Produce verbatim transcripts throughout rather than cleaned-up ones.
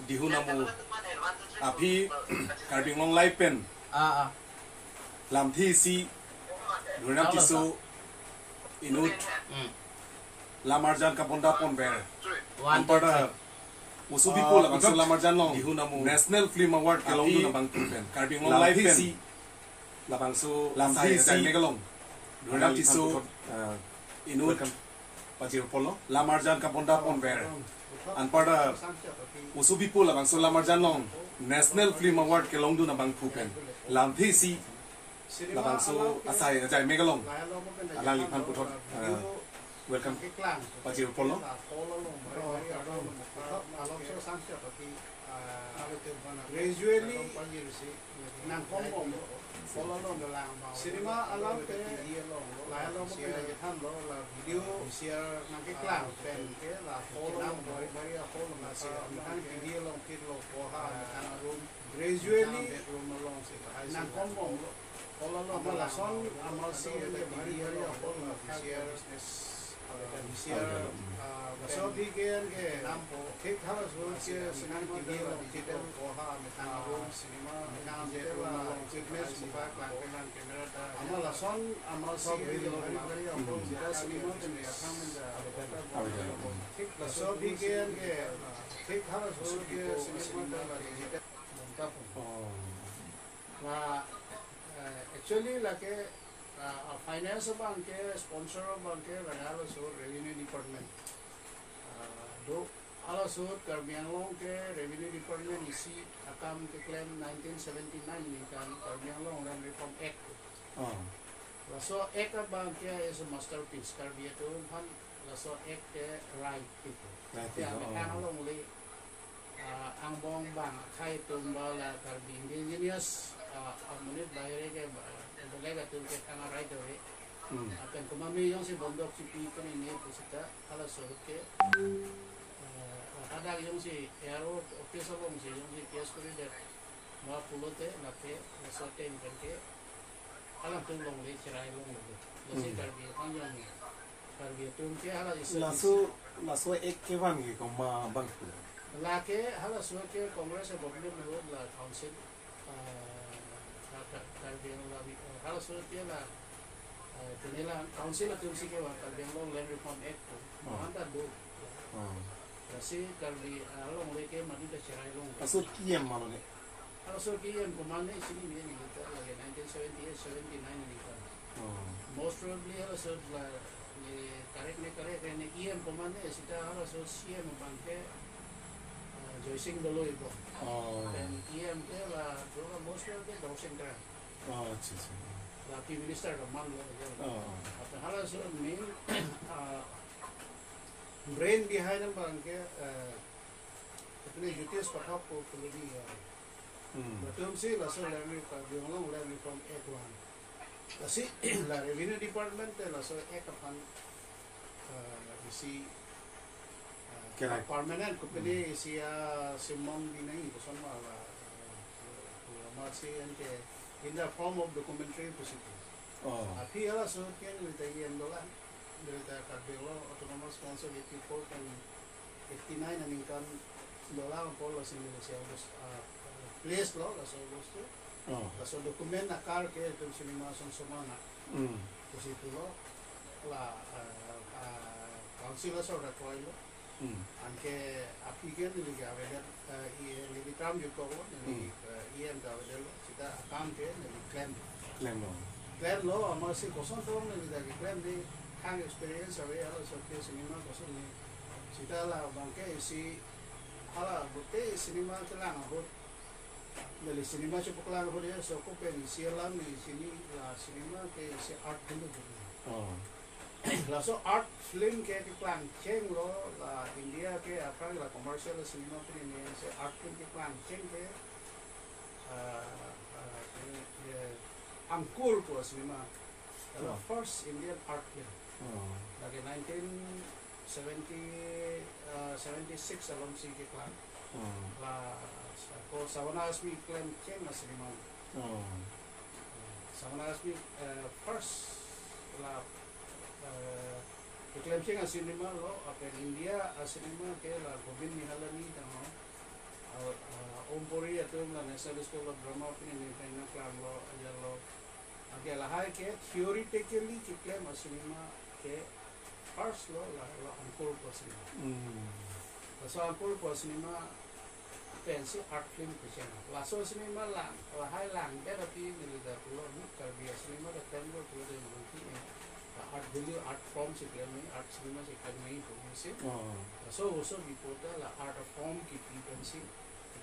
Dihun amo aphi Karbi Anglong Live pen Ah, ah. Lamthe isi Dhurnam Tisso inut Hmm. Lamarjan kabonda ponver. One, two, anparta three. Musubi Ah, pula bangso Lamarjan along Dihun amo National Film Award kelongdun aphi abangphu pen Karbi Anglong Live pen labangso Lamthe isi Dhurnam Tisso inut pajir polo Lamarjan kabonda ponver. Anparta Musubi pula bangso Lamarjan along National Film Award kelongdun abangphu pen Lamthe isi labangso asai ajai megalong alangliphan puthot, eh, welcome pajir polo. Gradually nangkong bom cinema alam ke lahelo mo ke lagi than lo la video share nangkeklang pen ke la hall along bari bari hall along si amethang T V along phit lo ko ha amethang room gradually bedroom along si nangkong bom lo hall along ma lason amal si ke bari bari hall along share Share, ah, so bigen ke nampo thik halaso ke sinang T V along chito ko ha amethang room cinema amethang bedroom along fitness mobile klang klang camera ta ama lason ama so video bari bari along jita cinema pen ya thang men da thik laso bigen ke thik halaso ke cinema ta la jita. Oh. La, eh, actually lake, ah, ah, finance abang ke, sponsor abang ke, lake halaso revenue department. Ah, do, halaso Karbi Anglong ke revenue department isi akam keklem nineteen seventy-nine ningkan Karbi Anglong Land Reform Act. Oh. Laso act abang ke is a masterpiece. Karbi atum aphan laso act ke right people. Right people, ya, oh. Methang alongle ah, angbong bang akhei atum ba la Karbi indigenous, ah, amonit bahire ke ba, belek atum ke thang arai dore. Hmm. Lapen komatne jongsi bondok chipi pen ini pusita halaso ke, eh, hadak jongsi A R O office alongsi jongsi case koridet ma pulote lake laso ateng pen ke alangtum alongle cherai longlo. Lasi Hmm. Karbi aphan jong Karbi atum ke hala isi laso, laso act kevan ke komat abang pu. Lake halaso ke Congress government ahut la council, ah, Ka-, Ka-, Karbi Anglong la, eh, halaso ke la, eh, pine la council atum si kevan Karbi Anglong Land Reform Act pu. Oh. Manta do. Oh. Lasi Karbi, ah, alongle ke madu ta cherai long. Laso T M along ke. Halaso ke E M komatne chini mene neli ta lake nineteen seventy-eight seventy-nine neli ta. Oh. Most probably halaso la ne correct ne correct ne E M komatne sita halaso C M abang ke, ah, Joysing Doloi bo. Oh. Then E M ke la Durga most probably Darshan Terang. Oh, acha, acha. La P Minister ka man lo ya. Oh. Lapen halaso main, ah, brain behind abang ke, ah, apni Jyotish Pathak ko puloni ya. Hmm. Latum si laso Land Re-, Karbi Anglong Land Reform Act one. Lasi la Revenue Department te laso act aphan, eh, isi, eh, Correct. Permanent ko pini Hmm. isi, ah, simon binai ko son ma la, eh, ma si anke in the form of documentary pusi pu. Oh. Aphi halaso ke neli ta E M dolang, neli ta Karbi Anglong Autonomous Council eighty-four pen eighty-nine aningkan dolang apor lasi neli si abos, ah, place lo laso bostu. Oh. Laso document akar ke itum cinema son somana. Hmm. Pusi pulo la, ah, ah, council aso ra kroilo. Hmm. Anke aphi ke neli ke avedet, eh, E M neli term jutpo, neli, Hmm. eh, E M ta avedetlo, sita akam ke neli klem. Klemlo. Klemlo, amatsi koson tong neli ta keklem di thang experience ave, halaso ke cinema koson ni. Sita labang ke isi, hala gute cinema kelang ahut. Neli cinema chepaklang ahut ya, so ko pen isi alam neli chini la cinema ke isi art dulu dulu. Oh. Laso art film ke keklangcheng lo la India ke aphrang la commercial cinema pen ini si art film keklangcheng ke, ah, ah, ini, eh, Ankur ko cinema. Laso Oh. first Indian art film. Oh. Lake nineteen seventy, ah, seventy-six along si keklang. Oh. La ko Shabana Azmi klemcheng a cinema. Oh. Shabana Azmi, eh, first la, eh, keklemcheng a cinema lo, lapen India a cinema ke la Govind Nihalani tangho. Uh, uh, Om Puri atum la National School of Drama pini ningpeng nangklanglo, ajarlo. Anke lahai ke theoretically keklem a-cinema ke first lo la, la Angkur pu cinema. Hmm. Laso Angkur pu cinema pensi art film kecheng. Laso cinema lang, lahai langdet api neli ta pulo, "Ni Karbi a-cinema ta klem lo," pulo, "de mangki, eh, art value, art form si klem nangji, art cinema si klem nangji," pusi. Oh. Laso oso bipo ta la art form kipi pensi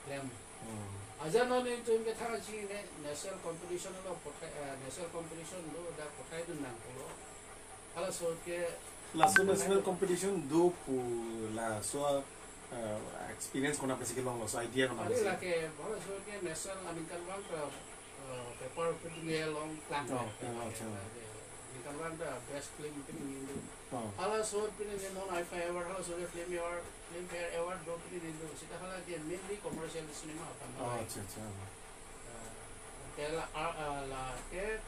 klem. Hmm. Aja non nelitum ke thang chinine national competition lo pothai, eh, national competition lo dak pothaidun nang pulo. Halaso ke laso national competition do pu laso, eh, experience konat pensi kelong, laso idea konat pensi? Lake, halaso ke national aningkanvang ta, eh, paper pini along klang. Oh, ya, oh, ya, acha. Ya. Aningkanvang ta best film pini ningdun. Oh. Halaso pini ni non IFFI award, halaso ke film award, Filmfare Award do pini ningdun. Seta hala ke mainly commercial cinema aphan. Oh, acha, acha. Eh, ke la, ah, ah, lake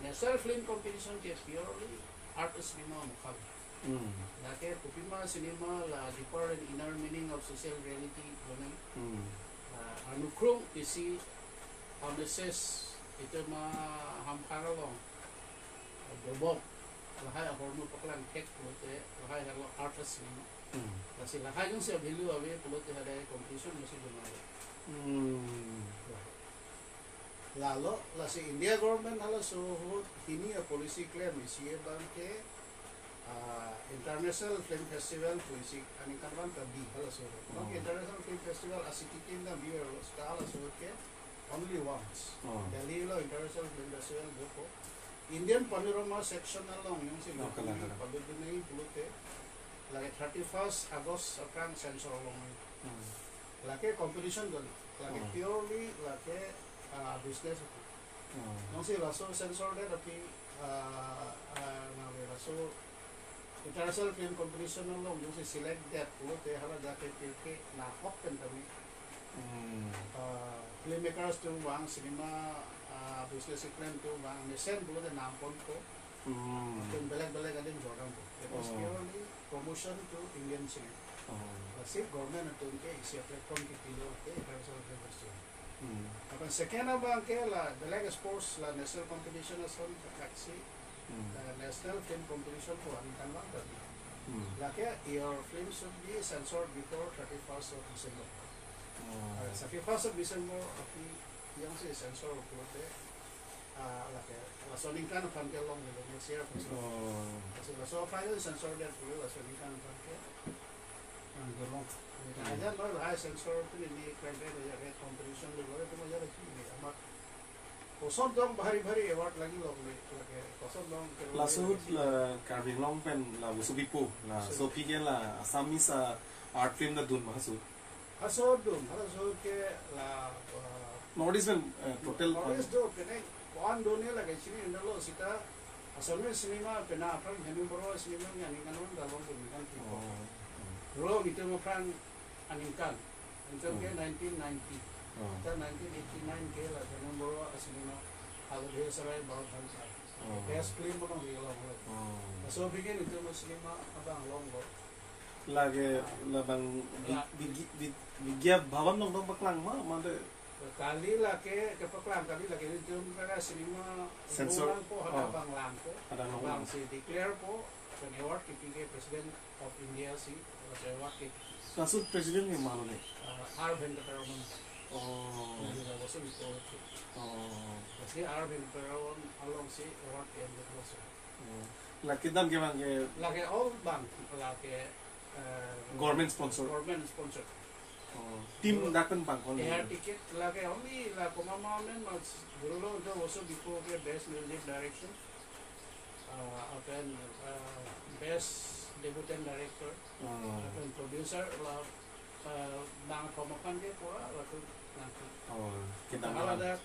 national film competition ke purely art cinema mukhang. Hmm. Lake kopima cinema la deeper and inner meaning of social reality lo nang. Hmm. Ah, anukrung isi a-message itum ahamphang along dobok lahai ahormu paklang thek pulote lahai helo art cinema. Hmm. Lasi lahai jongsi a-value ave pulote hadak competition jongsi dun ave. Hmm. Lalo, lasi India government halaso ahut hini a-policy klem isi abang ke, ah, International Film Festival pu isi aningkanvang ta bi halaso ahut. Bang, oh, International Film Festival a-city tin ta bi halaso, seta halaso ahut ke only once. Oh. Delhi lo International Film Festival dopo. Indian Panorama section along jongsi, oh, kalang, kalang, padodun nangji pulote lake thirty-first August aphrang censor long. Hmm. Lake competition dun, lake, hmm, purely lake, ah, business. Hmm. Jongsi laso censor det api, ah, ah, nave laso International Film Competition along jongsi select det pulote hala jake ke na hok pen kami. Hmm. Ah, filmmakers atum vang, cinema, ah, business plan atum vang, mesen pulote nam ponpo. Hmm. Atum belek belek adim jordampo. It was, oh, purely promotion to Indian cinema. Oh. Lasi government atum ke isi platform kipi lo ke International Film Festival. Hmm. Lapen second abang ke la belek sports, la national competition ason kaksi, hmm, eh, National Film Competition pu aningkanvang ta bi. Hmm. Lake your film should be censored before thirty-first of December. Oh. Eh, thirty-first of December api jongsi censor pulote, ah, lake laso aningkan aphan ke longle, next year aphan. Oh. Lasi laso final censor det pulo laso aningkan aphan ke. Hmm, belong. Hmm. Aja lo lahai censor pini ni candidate aja ke competition lo, lo itu aja lagi ni amat. Koson dong bhari bhari award lagi longle, lake koson dong ke longle. Laso ahut lagi la Karbi Anglong pen la oso bipo, laso, so aphi ke la Assamese, ah, art film ta dun ma halaso ahut? Halaso ahut dun, halaso ahut ke la, ah, North East pen, eh, total North East do, kene ko-an do ne lake chinine lo seta Assamese cinema pena aphrang Hemen Baruah cinema ni aningkanvang ta longdun ningkan kipu. Oh, oh. Ro itum aphrang aningkan. Itum ke, hmm, nineteen ninety. Oh. Ta nineteen eighty-nine ke la Hemen Baruah cinema Hagode Sarai Baut Bhansa. Oh. Best film along kelong lo. Oh. Laso aphi ke itum cinema abang longlo. Lake, ah, labang bi-, la- bigi-, bi-, Vigyan Bhawan along dong paklang ma, mate? Kali lake, kepaklang kali lake itum ke cinema censor, oh, hadak abang langpo. Hadak abang longpo. Si declare po, pen award kipi ke President of India si, award kipi. Laso ahut president ke ma lo ne? Ah, R Venkataraman. Oh. Neli laso ahut bipo. Oh. Lasi R Venkataraman along si award ke-en laso. Oh. Lake dam ke bang ke? Lake all bang, lake, eh, government sponsor? Government sponsor. Oh. Team dak pen bang kon? Air ticket lake only la komat ma men mas dolo do oso bipo ke best music direction. Ah, lapen, ah, best debutant director. Oh. Lapen producer la, ah, bang komat kan ke pura latum nangpi. Oh, kedam. Hala dak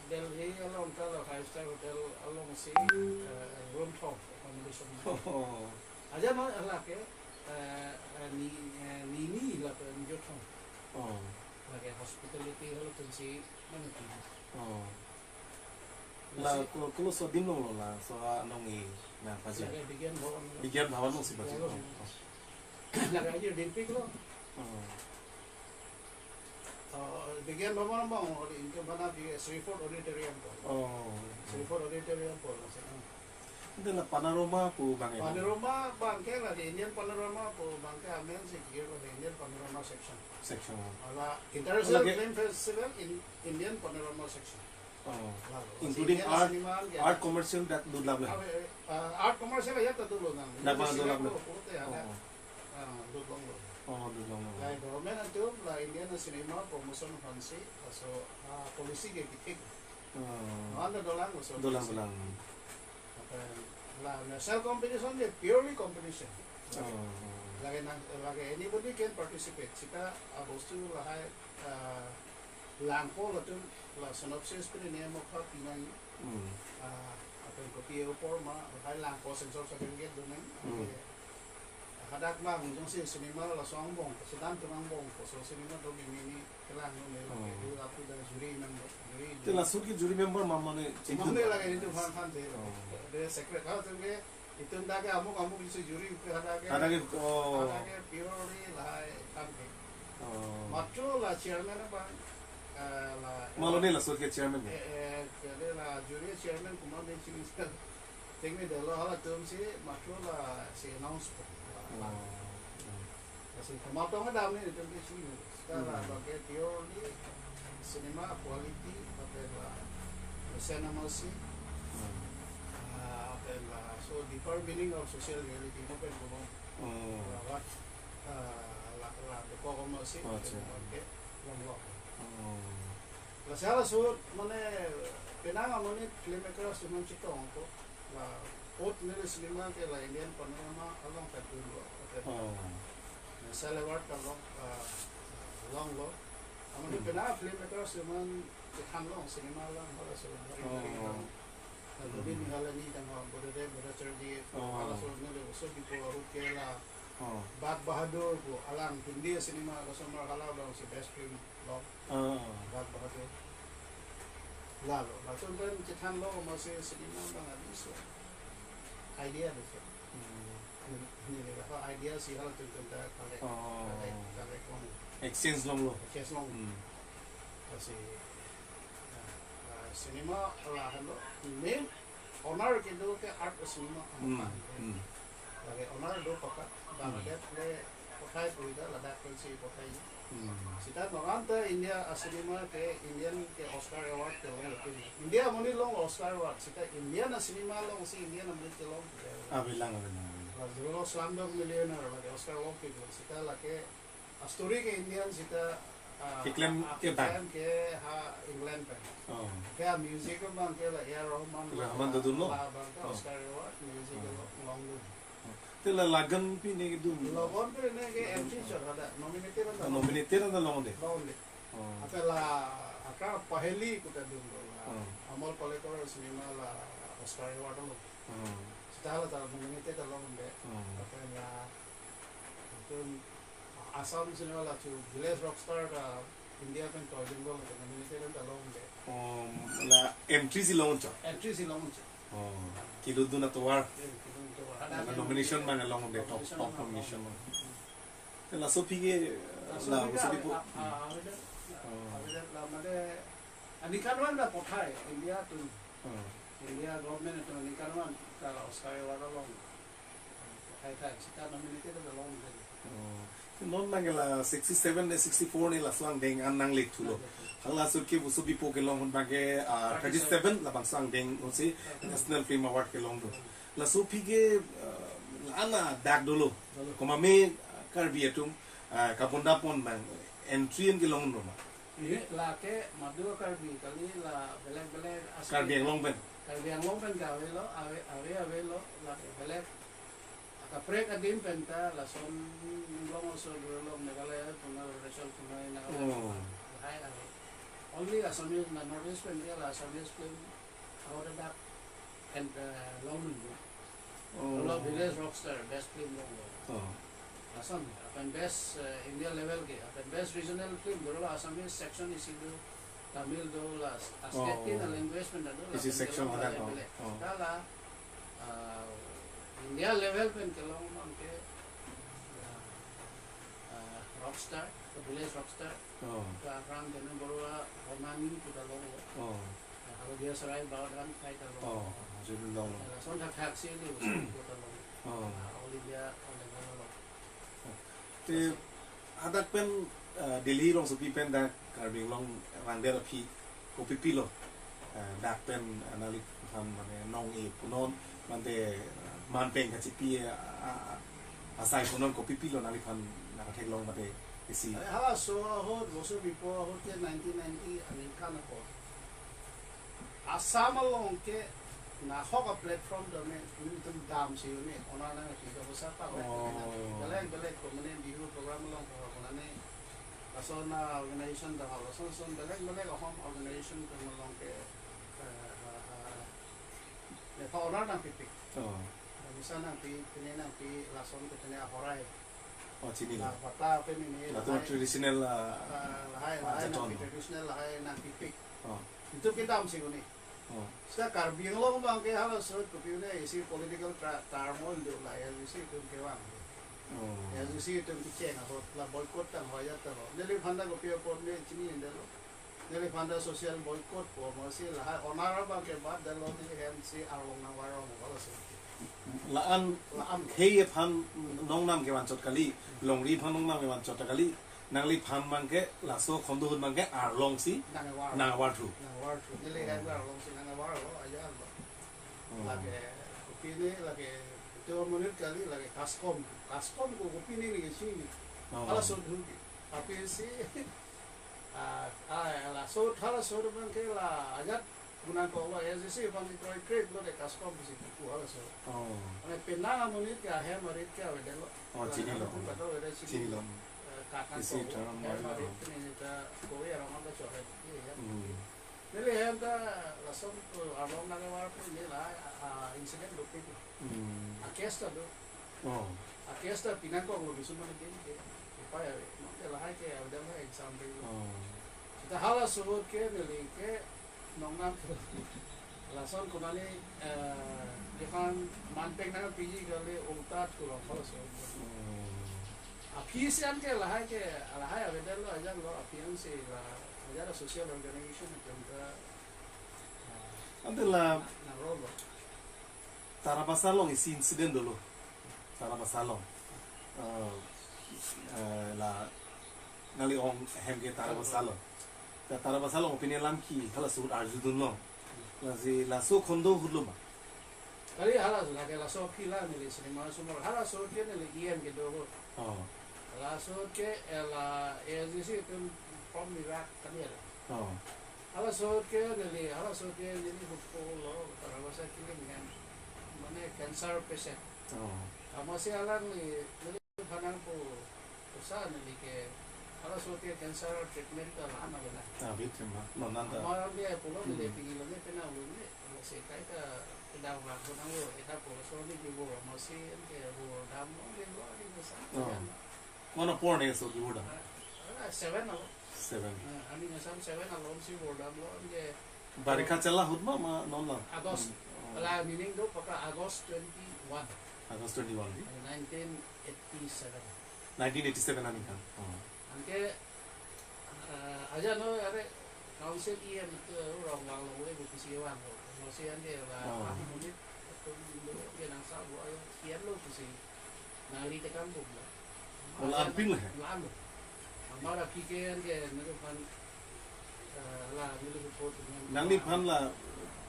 Delhi along ta la five star hotel along si, eh, room thom accommodation. Oh. Aja ma lake, eh, eh, ni, eh, nini lapen jothom. Oh. Lake hospitality halatum si mangti. Oh. Lasi la ko-, kolo so adim along lo laso anong-i nangpaji? Lake Vigyan Bhawan. Vigyan Bhawan along si paji. Vigyan Bhawan. Oh. Lake aja dimpik lo. Oh. Uh, Vigyan Bhawan abang, or India Bhana, the Shriford Auditorium po. Oh. Shriford Auditorium po, nasi. Ante la Panorama pu abang ya. Panorama abang ke la, the Indian Panorama po abang ke amen si kir la, the Indian Panorama section. Section. Ala International Lagi- Film Festival in Indian Panorama section. Oh. Lalu, Including Indian art, cinema, ya. Art commercial dak dodam la. Ah, eh, ah, art commercial ya ta dulu nang. Dak mana dodam la? Ko te ada. Oh. Ah, dulu dulu. Oh, dodam la. La government atum la Indian cinema promotion aphansi, laso, ah, policy ke kithik. Oh. Mana dolang laso. Dolang, dolang. Apa, la national competition ke purely competition. Oh. Lagi nang, lagi anybody can participate. Sita, ah, bostu lahai, ah, langpo latum la synopsis pen ne mokha pinang. Hmm. Ah, apa kopi upor ma, lahai langpo sensor certificate donang. Hmm. Hadak ma jongsi cinema laso angbong, sedang tum angbong, laso cinema do mini kelang no ne, Oh. Dua pu da jury member, jury. Te laso ke jury member ma mane Cuma ne lagi itu fan fan te. Oh. Dia secret hal tu ke, itu dah ke amuk amuk isi jury ke hadak ke. Hadak ke, oh. Hadak ke purely lahai fan ke. Oh. Matro la chairman apa? Eh, la. Malone laso ke chairman ke. Eh, eh, jadi la jury chairman kumar ne chini. Tingni delo halatum si matro la si announce po. Oh. Kasi kematong ada ni itu di sini. Sekarang Hmm. bagi purely cinema quality, apa la, cinema si, Hmm. ah, apa la, so deeper meaning of social reality, no pen kumon. Oh. La, ah, la, la, the kok si, Oh, acha. Bagi long long. Oh. La sala so, mane, penang amonit filmmakers atum chetong ko. La, ot neli cinema ke la Indian Panorama along ta dun lo. Oh. National award ta long, ah, longlo. Amonit Hmm. penang filmmakers atum chethan long cinema along halaso. Oh. Jadi ni hala ni tang ho, Buddha Dev, Buddha Charjit, Oh. halaso neli so di ko ahut ke la. Oh. Bagh Bahadur pu alang Hindi cinema laso mar hala along si best film long. Ah. Bagh Bahadur. Lalo, latum pen chethan long masi cinema abang adi so. Idea de so. Hmm. Ini, ini apa idea si halatum pen ta collect, Oh. collect, collect long. Exchange longlo. Exchange long. Hmm. Kasi, ah, ah, cinema lahenlo. Main honor kedo ke art cinema. Hmm. Hmm. Lagi honor do pakat, Bangladesh le kothai puida, Ladakh le si kothai. Hmm. Sita noranta India a cinema ke Indian ke Oscar Award ke long lekin. India amonit long Oscar Award, sita Indian a cinema long si Indian amonit ke long. Avelang, avelang, avelang. Lagi lo Slumdog Millionaire, lagi Oscar long ke long, sita lagi a story ke Indian sita, ah, Keklem ah, ke bang. Keklem ke ha England pen. Oh. Ke music ke bang ke la A R Rahman. Rahman dodun lo. La bang ke Oh. Oscar Award, music ke Oh. long, long dun. Te la Lagan pi ne kedun. Lagan pi ne ke M C chor ada, nominated ada. Nominated ada long de. Long de. Oh. Ate la aka Paheli pu ta dun lo la. Oh. Amol Palekar cinema la Oscar Award lo. Oh. Sita la ta nominated ta long de. Oh. Ate la itu Assam cinema la chu Village Rockstar ta India pen to jingbo la nominated ta long de. Oh, la entry si long chok. Entry si long chok. Oh. Kelodun atovar. Eh, itu tu La nomination abang long de, top, top nomination abang. Te laso aphi ke, Laso la, aphi ke laso aphi po. ah, ah, ah, Oh. ah, la mane aningkanvan la pothai India atum. Oh. India government atum aningkanvan ta la Oscar Award along pothai thai, sita nominated ta long de. Oh. Non abang la sixty-seven ne sixty-four ne laso angdeng an nangle thulo. Halaso ke laso aphi po kelong ahut abang ke, ah, thirty-seven labangso angdeng ahut si National Film Award kelong do. Laso aphi ke, ah, la-an adak dolo. Komat me, ah, Karbi atum, ah, kabonda pon abang entry an kelong do ma. Ini lake madu Karbi kali la belek-belek asli. Karbi Anglong pen. Karbi Anglong pen ke avelo, ave, ave, avelo, lake belek. Akaprek adim pen ta lason long also long Meghalaya, Arunachal, Nagaland. Oh. Hai ave. Only Assamese, na North East pen ke la Assamese film award dak and, uh, long dun. Oh. Lo Village Rockstar, best film longlo. Oh. Assam, lapen best, uh, India level ke, lapen best regional film, dolo Assamese section isi do, Tamil do, la, Oh. state tin language pen do, Isi lapen section dolo hadak, level oh. ke. Oh. Sita la, uh, India level pen kelong abang ke, uh, uh, Rock Star, the village rockstar. Oh. Ka Ram Janu Baruah, Honami pu ta long lo. Oh. Ka Halodia Sarai Baodhan kai ta long. Oh, judul long lo. Lason thakthak si ni usul pu ta long. Oh. Ah, All India, All India long. Te hadak pen, ah, Delhi rongsopi pen dak Karbi Anglong rangder aphi kopipi lo, eh, dak pen, eh, nangliphan mane nong-e punon, mante, eh, manpeng kachipi, eh, a-, a-, asai punon kopipi lo nangliphan nangtheklong mate isi. Are halaso ahut, laso before ahut ke nineteen ninety aningkan apor Assam along ke nahok a-platform dam, nelitum damsi un-e, onar nangpi ka bosa pa, oh, belek belek ko mane Bihu program along ko mane lason a-organization dam, lason son belek belek ahom organization atum along ke, eh, eh, eh, nephan onar nangpipik. Oh. Bisa nangpi, pine nangpi, lason ke pine ahorai. Oh, chinilo. La pata pine ni, latum lahai, traditional, ah, ah, lahai, ah, lahai jatong nangpi, traditional lahai nangpipik. Oh. Itum kedamsi un-e. Oh. Seta Karbi Anglong abang ke halaso ahut kopi un-e, isi political tra-, turmoil do la, L G C atum kevang. Oh. L G C atum kecheng ahut la boycott tang hoya tang ho. Neliphan ta kopi apot ne chini indelo. Neliphan ta social boycott pu, amatsi lahai onar abang ke bat detlo, neli hem si arlong nangvardetlo halaso ahut. La-an, la-an khei aphan nongnam kevanchot kali, longri aphan nongnam kevanchot kali. Nangliphan abang ke laso khondohut abang ke arlong si nangvar, nangvar thu. Nangvar thu. Neli hem, oh, arlong si nangvarlo, aja lo. Oh. Lake, kopi ne, lake, itu menit kali, lake CASCOM. CASCOM ko kopi ne neli chini. Oh. Halaso ahut ke. Aphi si, ah, ah, laso ahut, halaso ahut abang ke la ajat gunang ko lo, L G C aphan ni kroikrip lo de CASCOM pusi kipu halaso ahut. Oh. Ane penang amonit ke ahem arit ke avedetlo. Oh, chinilo. Ane pu kato avedetlo, chinilo. Eh, kakan isi ko, terang hem arit, oh, pine ta ko ya orang ta chore. Iya, ya. Hmm. Neli hem ta lason ko arlong nangvar pu neli la, ah, incident dopik. Hmm. A-case ta do. Oh. A-case ta pinangkok lo bisu mane din ke. Upai ave. Mate lahai ke avedetlo, exam dilo. Oh. Seta halaso ahut ke neli ke nongnam ke lason konani, eh, jephan manpeng nangpiji kali, ulta kurang halaso ahut. Oh. Aphi si an ke lahai ke, lahai avedetlo, ajat lo, aphi an si la, ajat la social organization atum ta, ah, ante la, na role lo. Tarabasa along isi incident dolo. Tarabasa along. Eh, eh, la nangli ong ahem ke Tarabasa along. Ta Tarabasa along opinion lam ki halaso ahut arjudunlo. Lasi laso khondohut lo ma? Kali halaso, lake laso aphi la neli cinema sumor. Halaso ahut ke neli E M kedo ahut. Oh. Laso ahut ke, eh, la A S D C atum pom mirak kali ya. Oh. Halaso ahut ke neli, halaso ahut ke neli hutpo lo, Tarabasa kiling hem. Mane cancer patient. Oh. Amatsi alangli, neliphan nangpu, pusa neli ke, halaso ahut ke cancer treatment ta la-an ave na. Ah, ave ma, non anta. Amat dia pulo neli, hmm, pini lo ne pena ulo ne, amatsi kaita kedang vang ko nanglo, eta pulo so ne kevor, amatsi an kevor damlo, ne lo, ne sa. Oh. Ko-an apor ne so kevor dam? Ah, ah, seven alo. Seven. Ah, aning asam seven along si vor damlo, anke barikha chela ahut ma, ma non la? August. Hmm. Oh. La meaning do paka August twenty-one. August twenty-one di? Nineteen eighty-seven. Nineteen eighty-seven aningkan. Oh. Anke, ah, aja no, are council E M tu rong vanglo, ule bu kisi vanglo. Amatsi anke la, oh, api munit, atum do, ke nang sa bu ayo, E M lo kisi. Nangri tekang bom lo. Mo la-anpin lo he? La-an lo. Amat aphi ke anke neliphan, eh, la neli hutpo atum. Nangliphan la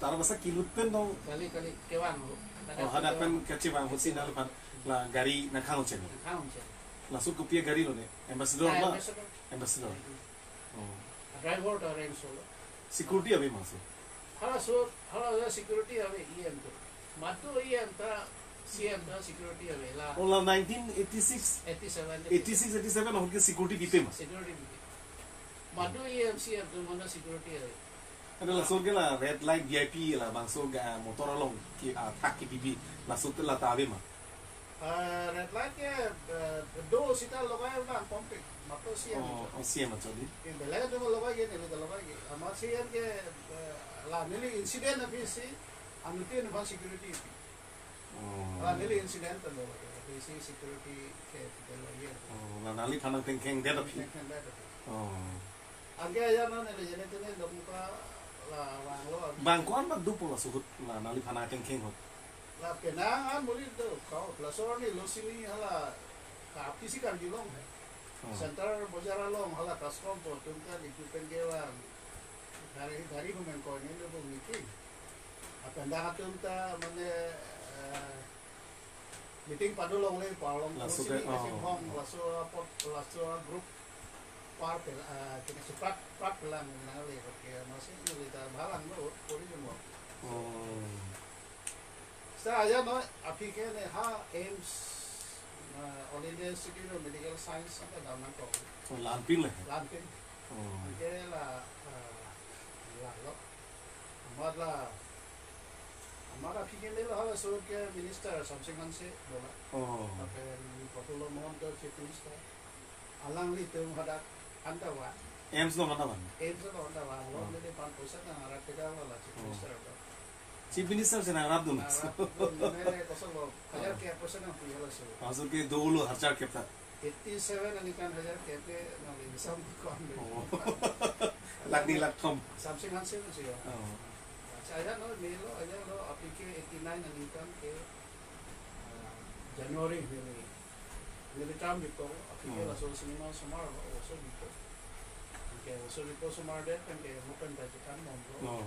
Tarabasa kilut pen dong? Kali, kali, kevang lo. Oh, hadak pen kevang. Kachevang ahut si nangliphan la gari nangkhang-un-e? Nangkhang-un-e. Laso ahut kopi agari lo ne? Ambassador ma? Ah, Ambassador. Ambassador. Hmm. Oh. Driver ta arrange lo. Security ave ma laso? Halaso, halaso security ave E M atum. Mamat E M ta, C M ta security ave la. Oh, la nineteen eighty-six? Eighty-seven. Eighty-six, eighty-seven ahut ke security pipe ma? Security pipe. Mamat E M, C M atum mane security ave. Ada laso ahut ke la red light V I P labangso ga-, motor along ke, ah, thak kebibi. Laso ahut ke la ta ave ma? Eh, red light ke, eh, do seta logai abang pumpik, mamat C M. Oh, atum. Oh, C M atum di. Ke belek atum logai ke, neli ta logai ke. Amat C M ke, eh, la neli incident aphi si, anuttin aphan security. Oh. La neli incident ta logai ke. Basic security ke tibelo ye. Oh, la nangliphan nangtengkeng det aphi. Tengkeng det aphi. Oh. Anke aja non ele jene tene dongka la vanglo. Bang ko-an bang dopo laso ahut la nangliphan nangtengkeng ahut? La penang an muri do kau, laso arni lo sini hala ka aphi si Karbi Anglong he. Oh. Center bojar along hala Tascom pu atum ta lipu pen kevang. Gari, gari humen ko ne lo meeting. Lapen dak atum ta mane, eh, meeting pado longle, parlong laso kosini ke, kasi oh, hong, oh, laso apot, laso group par pel, ah, kini si prak, prak pelang nangle, okay, masih nuli ta bhalanglo, puri mo. Oh. Sa aja non, aphi ke ne ha AIIMS, ah, All India Institute of Medical Science, apa dam nangkok. Oh, la-anpin le? La-anpin. Oh. Anke la, ah, la lo. Amat la, amat aphi ke ne lo halaso ke Minister Samsing Hanse dola. Oh. Lapen Prafulla Mahanta Chief Minister. Alanglitum hadak anta vang. AIIMS along anta vang? AIIMS along anta vang. Lo, oh, neliphan poisa nang arat kedang la Chief, oh, Minister do. Chief Minister si nang arat dun. Nang arat dun, ne kosonlo, hajar, oh, kep poisa nangpi halaso. Laso ke dolo hajar kep ta. Eighty seven aningkan hajar kep ke nang linsam ko an. Oh. Lakh ni lakh thom. Samsing Hanse si ya. Oh. Acha aja non, ne lo, aja lo, aphi ke eighty nine aningkan ke, ah, January neli, neli term bikok, aphi ke, oh, laso cinema osomar lo, oso bikok. Anke oso bikok osomar det, anke mo pen bajikan bomlo. Oh.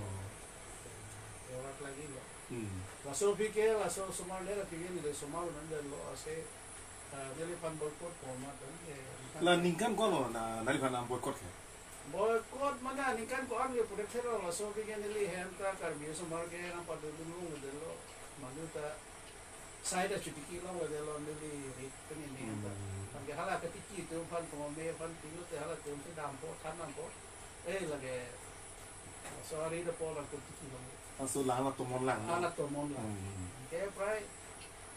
Erat lagi lo. Hmm. Laso aphi ke, laso osomar det, aphi ke neli osomar lo, non det lo, ase, ah, neliphan boycott ko ma pen, eh, la ningkan ko-an lo na, nangliphan nang boycott ke? Boycott mane ningkan ko-an ke pura thero, laso aphi ke neli hem ta Karbi osomar ke nangpadodun longledetlo. Manu ta sai ta chotiki longledetlo neli rit pen ne hem ta. Hmm. Anke hala katiki atum aphan, komat me aphan pilote halatum si dampo, than dampo. Eh, lake, sorry, the Paul ang katiki long. Laso la, la tomon lang, no? La tomon lang. Hmm. Anke prai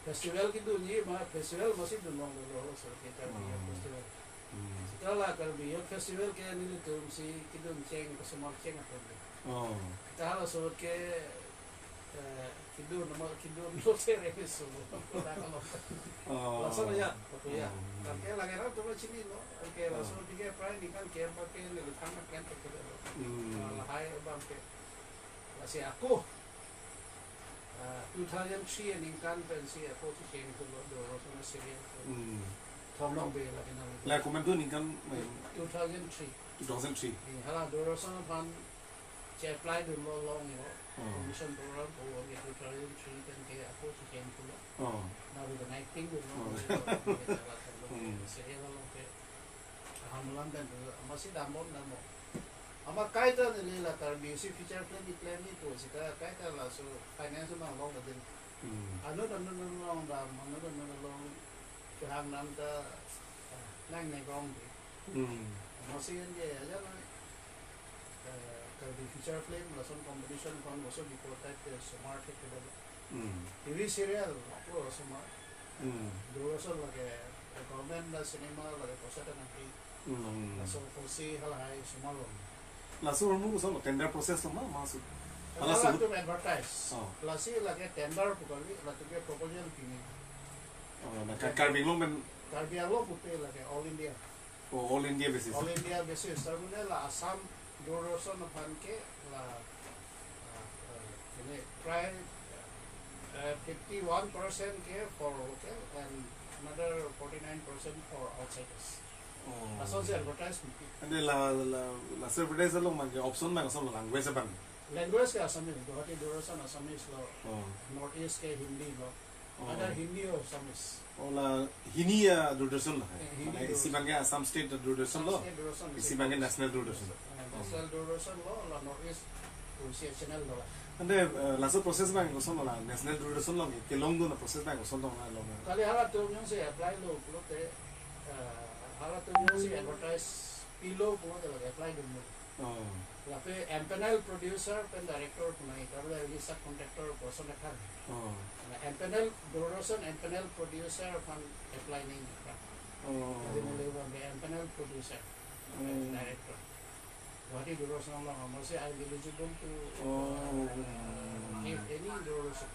festival kedunji ma, festival masi dun longlo, so kita, hmm, festival. Hmm. Seta la Karbi Youth Festival ke nelitum si kedun cheng, kosomar cheng atum. Oh. Seta halaso ke, eh, kedun, nama kedun lo tere so. Oh. Laso ya, apa ya? Hmm. Anke lake atum chinilo, anke, oh, laso aphi ke prai ningkan kep abang ke neli thang pen ke lo. Hmm. Lahai abang ke. Lasi ako, ah, two thousand three aningkan pensi ako checheng thulo, Doordarshan serial. Hmm. Thom Longbe lake nang. La komantu aningkan, eh? Two thousand three. Two thousand three. Eh, hala Doordarshan aphan che-apply dunlo, longlo. Oh. Commission program ko ke two thousand three pen ke ako checheng thulo. Oh. Nang acting dunlo. Oh. Serial along ke. Alam pen tu, amatsi dambom dambom. Amat kaita neli la Karbi si feature film i-plan ni pu seta kaita laso finance ma longledetlo. Hmm. Anut anut anut along dam, anut anut along kehang dam ta, ah, nang ne gong di. Hmm. Amatsi anke aja na, eh, Karbi feature film lason competition aphan oso bikok type ke osomar thek ke dam. Hmm. T V serial, ako osomar. Hmm. Doordarshan lake, government la cinema lake poisa ta nangpi. Hmm. Laso apotsi halahai osomar lo. Laso armu koson lo, tender process lo ma, ma su. Hala laso latum advertise. Oh. Lasi lake tender pu kali, latum ke proposal pini. Oh, na Ka-, Karbi Anglong pen. Karbi Anglong pupe lake all India. Oh, all India basis. All India basis. Tar mane la Assam Doordarshan aphan ke la, ah, ah, ini prai, eh, fifty one percent ke for local and another forty nine percent for outsiders. Oh. Lason si advertise mungkin. Ante la, la, la advertise along abang ke option abang koson lo, language abang? Language ke Assamese, Guwahati Doordarshan Assamese lo. Oh. North East ke Hindi lo. Oh. Ada Hindi or Assamese. Oh, la Hindi a Doordarshan lo hai. Eh, Hindi. Mane isi Doordarshan. Abang ke Assam State Doordarshan lo. Assam State Doordarshan, isi abang ke National Doordarshan. Eh, National Doordarshan lo, la North East Asia channel lo. Ante, eh, laso process abang koson lo la, National Doordarshan lo, kelongdun a-process abang koson lo la lo. Kali halatum jongsi apply lo pulote, eh, halatum jongsi advertise pilo pulote la apply dunlo. Oh. Lapen empanel producer pen director pu nangji, karbi ili subcontractor person ekhan. Oh. Na empanel, Doordarshan empanel producer aphan apply nangji. Oh. Jadi neli abang ke empanel producer, hmm, director. Guwahati Doordarshan along, amatsi I am eligible to, oh, uh, give any Doordarshan.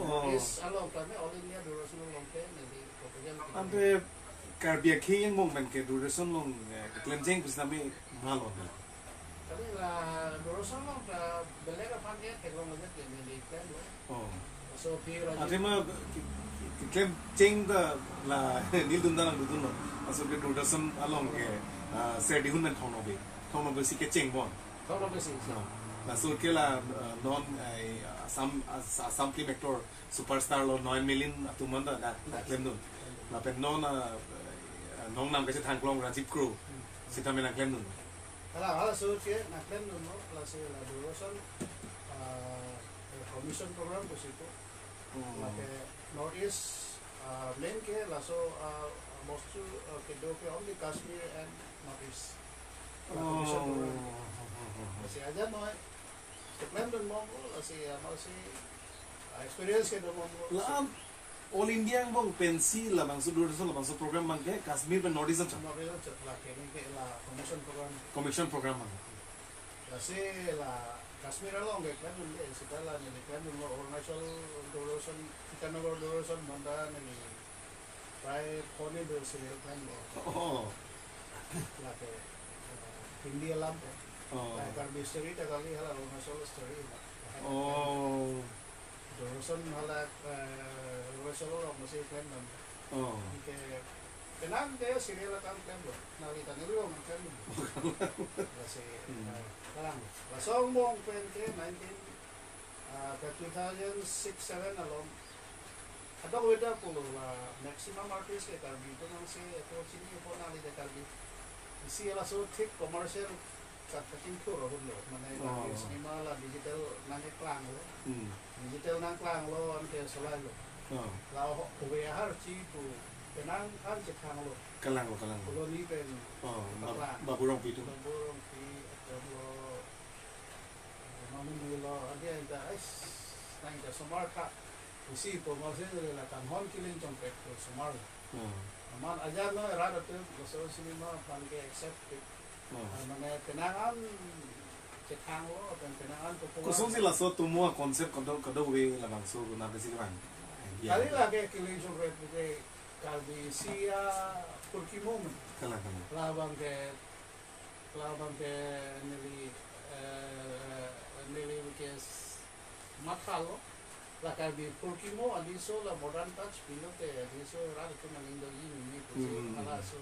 Oh. East along tame All India Doordarshan along ke neli proposal ke. Ante Karbi akhei angbong pen ke Doordarshan along, eh, keklemcheng pusitame malo. Kali la Doordarshan along ta belek aphan ke theklong aja ke neli klemlo. Oh. So phi Rajiv. Athema ke, ke, keklemcheng ta la nelitum ta nangdodunlo. Laso ke Doordarshan along ke, ah, Serdihun pen Thong Nokbe. Thong Nokbe si kecheng bon. Thong Nokbe si. No. Laso ke la, ah, non, eh, Assam, ah, Assam film actor superstar lo Noel Milin atum an ta na, nangklemdun. Lapen non, ah, eh, nongnam kachethang kelong Rajiv Kro. Hmm. Sitame nangklemdun. Hala, halaso ke nangklemdunlo, lasi la Doordarshan, ah, commission program pusi pu. Hmm. Lake North East, ah, main ke laso, ah, bostu, ah, kedo ke only Kashmir and North East. La commission program. Oh. Lasi aja noi, keklemdun bomlo, lasi amatsi, ah, experience kedo bomlo. La, All India angbong pensi labangso Doordarshan labangso program abang ke Kashmir pen North East anchot. North East anchot lake neli ke la commission program. Commission program abang. Lasi la Kashmir along ke klemdunde, seta la neli klemdunlo Arunachal Doordarshan, Itanagar Doordarshan, bonta neli prai phone do serial klemlo. Oh. Lake, eh, Hindi alam ko. Oh. La Karbi story ta kali, hala Arunachal story la. Oh. Doordarshan hala, eh, Doordarshan along masi klemdam. Oh. Ke penang ke serial akam klemlo. Nangli ta neli along klemlo. Lasi, hmm, eh, kalang. Laso angbong pen ke nineteen, ah, ke two thousand six seven along. Kadokave ta pulo la maximum artist ke Karbi atum nangsi ato chini po nangli ke Karbi. Isi laso thik commercial kat kachingthur ahut lo, mane, oh, la cinema la digital nangkeklanglo. Hmm. Digital nangklanglo, anke solailo. Oh. La ho, kove aharchi pu penang an chethanglo. Kalanglo, kalanglo. Koloni pen, oh, Bab-, paklang. Babu Rongpi atum. Babu Rongpi, atum lo, Mamuni lo, adi anta, ais, nang ta somar tha. Isi pu masi la kanghon Killing Chongkret pu somar lo. Hmm. Amat ajar noi rat atum, laso cinema aphan ke accept ke. Hmm. Ah, mane penang an chethanglo, pen penang an popular. Kosonsi laso atomo a-concept kado, kadokave labangso nangpisi kevang? Idea. Kali lake Killing Chongkret pu ke Karbi isi aphurkimo amen. Kalang, kalang. Labang ke, labang ke neli, eh, neli ke s-, mathalo. La Karbi phurkimo adiso la modern touch pilote adiso rat atum aning doji mimi pusi, hmm, halaso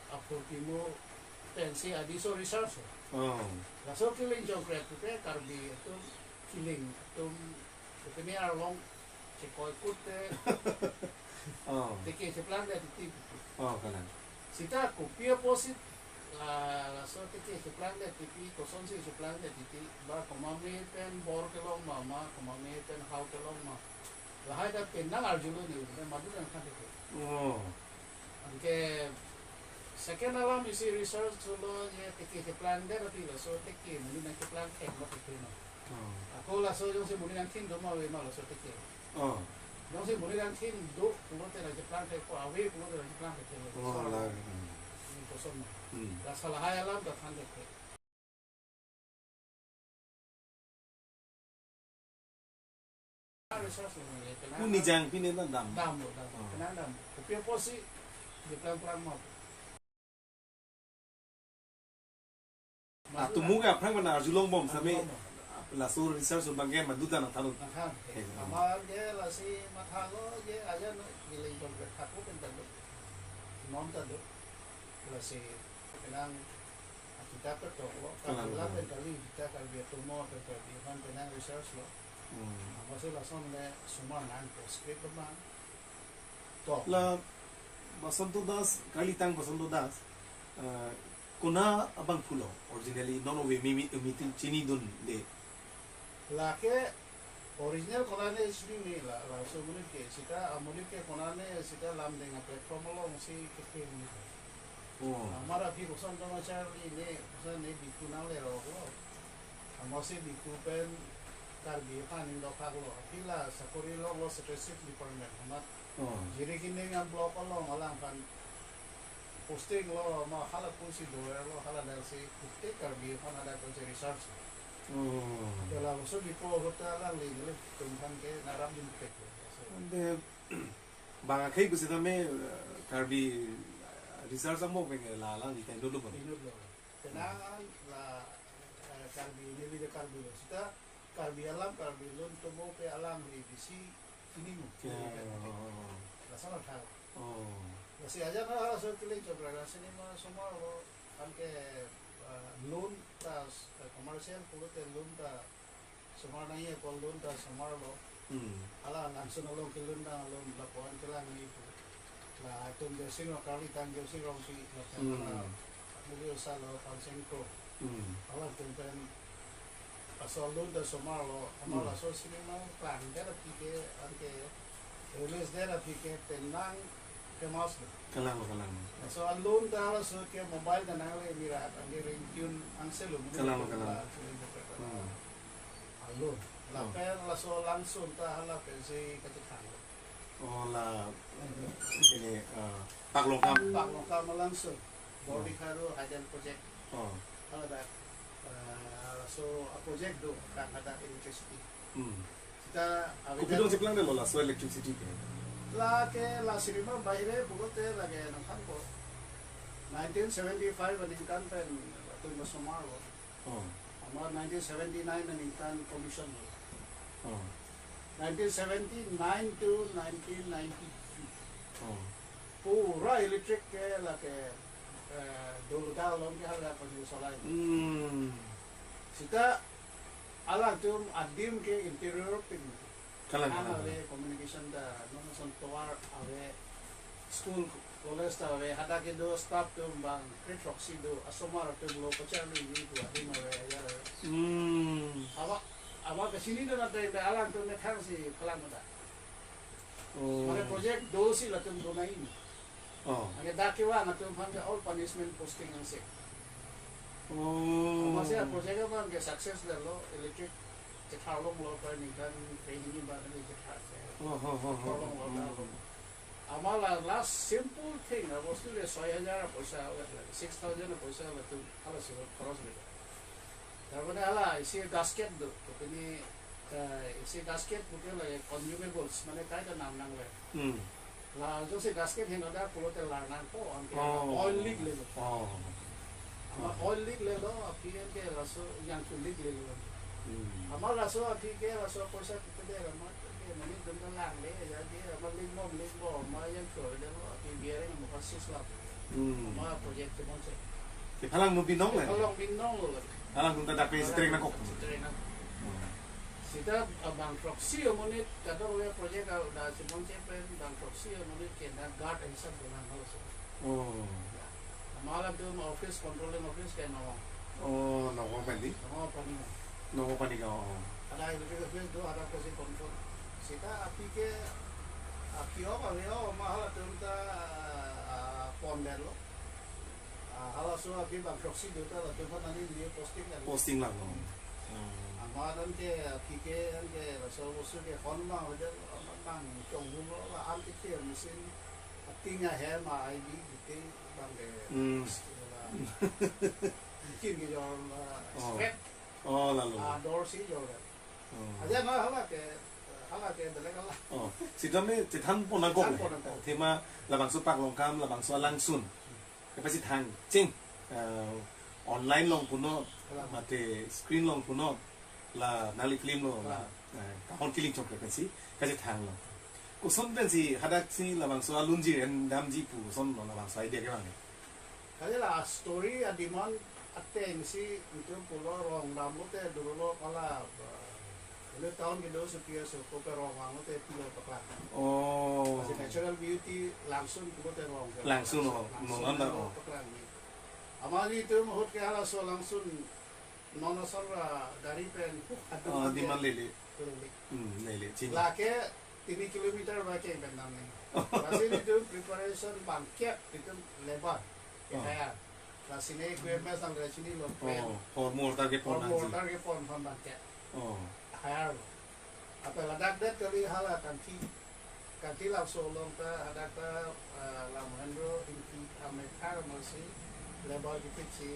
aphurkimo pensi adiso research lo. Oh. Laso Killing Chongkret pu ke Karbi atum Killing atum pini arlong chekoi kut te. Oh. Teke cheplangdet titi. Oh, kalang. Seta kopi apotsi la, laso teke cheplangdet titi, kosonsi cheplangdet titi, ba komat me pen bor kelong ma, ma komat me pen hau kelong ma. Lahai ta penang arjulo ne, ne madu nangthan teke. Oh. Anke second alam isi research lo je teke cheplangdet api laso teke monit nangkeplang thek ma teke ma. Oh. Ako laso jongsi monit nangthin do ma ave ma laso teke. Oh. Jongsi monit nangthin do pulote nangkeplang thek ko, ave pulote nangkeplang thek ko. Oh, la. Hmm. Ini koson ma. Hmm. Laso lahai alam ta than thek. Research lo, ya, kenang. Pu Nijang pine ta dam. Damlo, dam. Oh. Kenang dam. Kopi apotsi cheplang plang ma. Atomo ke aphrang mana arjulong bom sitame. Arjulong bom. Laso research abang ke madu ta nangthanlo. Nangthan. Eh, amat ke lasi mathalo je aja no Killing Chongkret thaku pen ta do. Non ta do. Lasi kenang akitap ketoklo, kalang, kalang, kalang, pen kali, kita Karbi atomo, pen Karbi aphan penang research lo. Hmm. Amatsi lason le somar nangpo script ma. To. La Basanto Das, kalitang Basanto Das, eh, konat abang pulo, originally, non ove mimi, mimi tin chinidunde. Lake original konat ne sini ne la, laso monit ke, seta amonit ke konat ne, seta lamdeng a-platform alongsi kekhe monit. Oh. Amat aphi koson kama charli ne, koson ne Biko nanglerok lo. Amatsi Biko pen Karbi aphan ingdok hak lo. Aphi la sakori longlo Statistic Department. Amat, oh, Jirikindeng a-block along alangphan posting lo, ma hala pusi doer lo, hala dalsi kute Karbi aphan ada kunsi research lo. Oh. Dalam so di po hota lang le nele tum aphan ke narap jin pek. Ante bang akhei pusitame, eh, Karbi, eh, research amo pen la alangli ta inut lo. Inut lo. Penang la, eh, Karbi, neli de Karbi lo. Seta Karbi alam, Karbi lun tomo ke alangli bisi chini mo. Ya. Lason athak. Oh. Lasi ajat na halaso keklem chopra, la cinema osomar lo, anke, eh, lun ta, eh, commercial pulote lun ta osomar nangji, ako lun ta osomar lo. Hmm. Hala Langsun along kelun ta lun lapuan kelang ni pu. La atum Joysing Rong, Karbi tang Joysing Rongpi, la Hmm. pen movie osa lo Pansing Kro. Hmm. Hala atum pen laso lun ta osomar lo, amat Hmm. laso cinema klang det aphi ke, anke release det aphi ke penang famous lo. Kalang lo, kalang lo. Laso alun ta laso ke mobile ta nangle mira, anke ringtone angse lo. Kalang lo, kalang lo. La film ke Hmm. alun. Oh. Lapen laso Langsun ta hala pensi kachethang lo. Oh, la ini, eh, Pak Longkam. Pak Longkam Langsun. Oh. Bordi Kharu Hydel Project. Oh. Hala dak, eh, laso a-project do, kan hadak electricity. Hmm. Seta Kopi avedetlo. Dong cheplang de lo laso electricity ke? Lake la cinema baire pulote lake nangkhan ko. Nineteen seventy-five aningkan pen latum osomar lo. Oh. Amat nineteen seventy-nine aningkan commission lo. Oh. Nineteen seventy-nine to nineteen ninety-three. Oh. Pura electric ke lake, eh, Doluda along ke hala koni solai. Hmm. Seta halatum adim ke interior pin. Kalang, an kalang, ave, kalang. Communication ta, non ason tovar ave, school, college ta ave, hadak kedo staff atum bang kre-throksi do, osomar atum lo pacharli ni do adim ave, ya ave. Hmm. Awa, awa kachini do na ta, alangtum methang si palang ta. Oh. Mane project do si latum do nai ni. Oh. Anke dak kevang atum aphan ke all punishment posting angse. Oh. Amatsi project abang ke success detlo, electric kethar longlo, per ningkan kre-hini ba kali kethar se. Oh, oh, oh, oh, Kethar longlo, oh, ta lo. Oh. Amat la last simple thing, abostu le soi hajar poisa, six thousand poisa latum hala si khoros le. Tar mane hala isi gasket do, to pini, eh, isi gasket puke lake consumables, mane kaita nam nangle. Hmm. La jongsi gasket henoda pulote lar nangpo, anke Oh. oil leak lelo. Oh. Amat Oh. oil leak lelo, aphi anke laso yang tu leak lelo. Hmm. Amat laso aphi ke laso poisa kede amat ke mane dum ta langle, ya ke amat leak bom, leak bom, amat yang tu lelo, aphi bearing mo kasis lap. Hmm. Amat project ke monse. Ke phalang nu binong le? Phalang binong lo. Phalang nu ta dak pe Phalang straight nangkok. Straight nang. Hmm. Seta, ah, bang throksi amonit kadokave project ada chemon chepen bang throksi amonit ke na guard and sub bolang halaso. Oh. Ya. Amat atum office, controlling office ke Nongkrong. Oh, Nongkrong pen di? Nongkrong Panigaon. Nongkrong Panigaon, oh. Ada electric office do, ada kasi control. Seta aphi ke, aphi ok, aphi ok, amat halatum ta, ah, pon detlo. Ah, halaso aphi bang throksi do ta latum aphan ani ni posting kan. Posting lang, oh. Hmm. Amat anke aphi ke anke laso bosu ke hon bang hoja amat bang chonghu lo la an ke machine ating ahem a I B gite bang ke. Hmm. La, machine kejor la Oh. scrap. Oh, lalo. Ah, door si jor. Oh. Aja na hala ke, hala ke belek hala. Oh, sitame chethan pon nangkok le. Chethan pon nangkok. Athema labangso Pak Longkam, labangso Langsun. Kapachethang ching, eh, online along punon, Kalang. mate screen along punon, la nangli film lo, la, Kalang. eh, kahon kiling chok pensi, kachethang lo. Koson pensi, hadak si labangso alunjir en damji pu, koson lo labangso idea kevang. Kali la story a-demand ateng si itum pulo rong damlote dolo hala, eh, le town kedo supi aso ko pe rong vanglote pilo paklang. Oh. Lasi natural beauty Langsun pulote rong ke. Langsun, oh, Langsun non anda, lo oh. paklang ni. Amat itum ahut ke halaso Langsun non ason ra gari pen, uh, adung Oh, pen demand ke. lele. Lele. Hmm, lele, chini. Lake tini kilometer ba ke pen dam ni. Lasi itum preparation bangkep itum labour. Oh. Hire. Lasi ne equipment sang dari sini lo crane. Oh, hor mortar kepon Hor nangji. mortar kepon aphan bangkep. Oh. Hire lo. Apa ladak det kali hala tangki. Tangki laso along ta hadak ta, eh, la Mahendro Ingti amethar amatsi labour kepit si.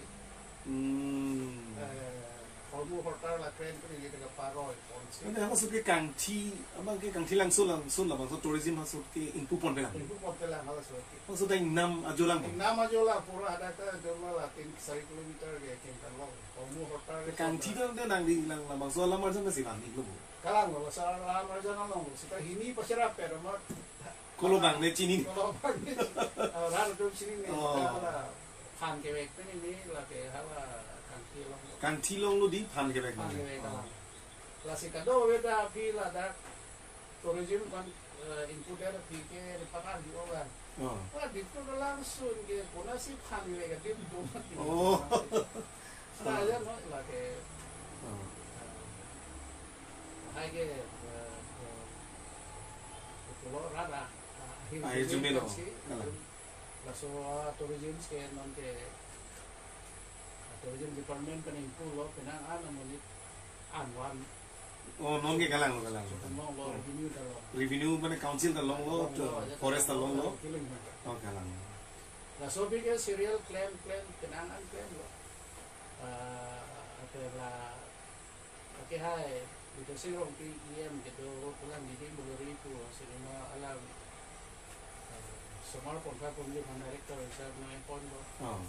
Hmm. Eh, Hormu hortar la kren pen ili teka paroi ponsi. Mane halaso ke kangthi, abang ke Kangthilangso, Langso labangso tourism halaso ke ingpu ponpe lang. Ingpu ponpe lang halaso ke. Halaso ta ingnam ajo lang. Ingnam ajo lang, pura hadak ta jor ma la tin sari kilometer ke kengkan long. Hormu hortar ke kangthi ta nangli lang labangso alam arjan si van iklo bo. Kalang lo, sa alam arjan along lo. Sita hini pasera per amat. Kolo bang ne chini ne. Kolo bang ne. Ah, ran atum chini ne. Oh. Hala phan kevek pen ili lake hala kangthi along lo. Kangthi along lo di phan kevek. Phan kevek. Oh. Lasi kadokave ta aphi ladak tourism kon, eh, ingpu det aphi ke ripakan di orang. Oh. Wah, di tu langsung ke kona si phan kevek ke dim tu. Oh. Sa aja no lake. Oh. Eh, hai ke, eh, eh, pulo rara. Ah, akhir jumelo. Si, kalang. Laso, ah, tourism ke non ke, ah, tourism department pen ingpu lo penang an amonit anwan. Oh, non ke kalang lo, kalang lo. Kalang lo, hmm, revenue ta lo. Revenue mane council ta long lo, long lo, to aja forest ta long lo. Kiling mane. Oh, kalang. Laso aphi ke serial klem klem penang an klem lo. Ah, ate la Lake hai, Bidya Sing Rongpi E M kedo pulang didi bulori pu cinema alam, eh, Somar Pongkha Pongji aphan director hisab nang pon lo. Oh.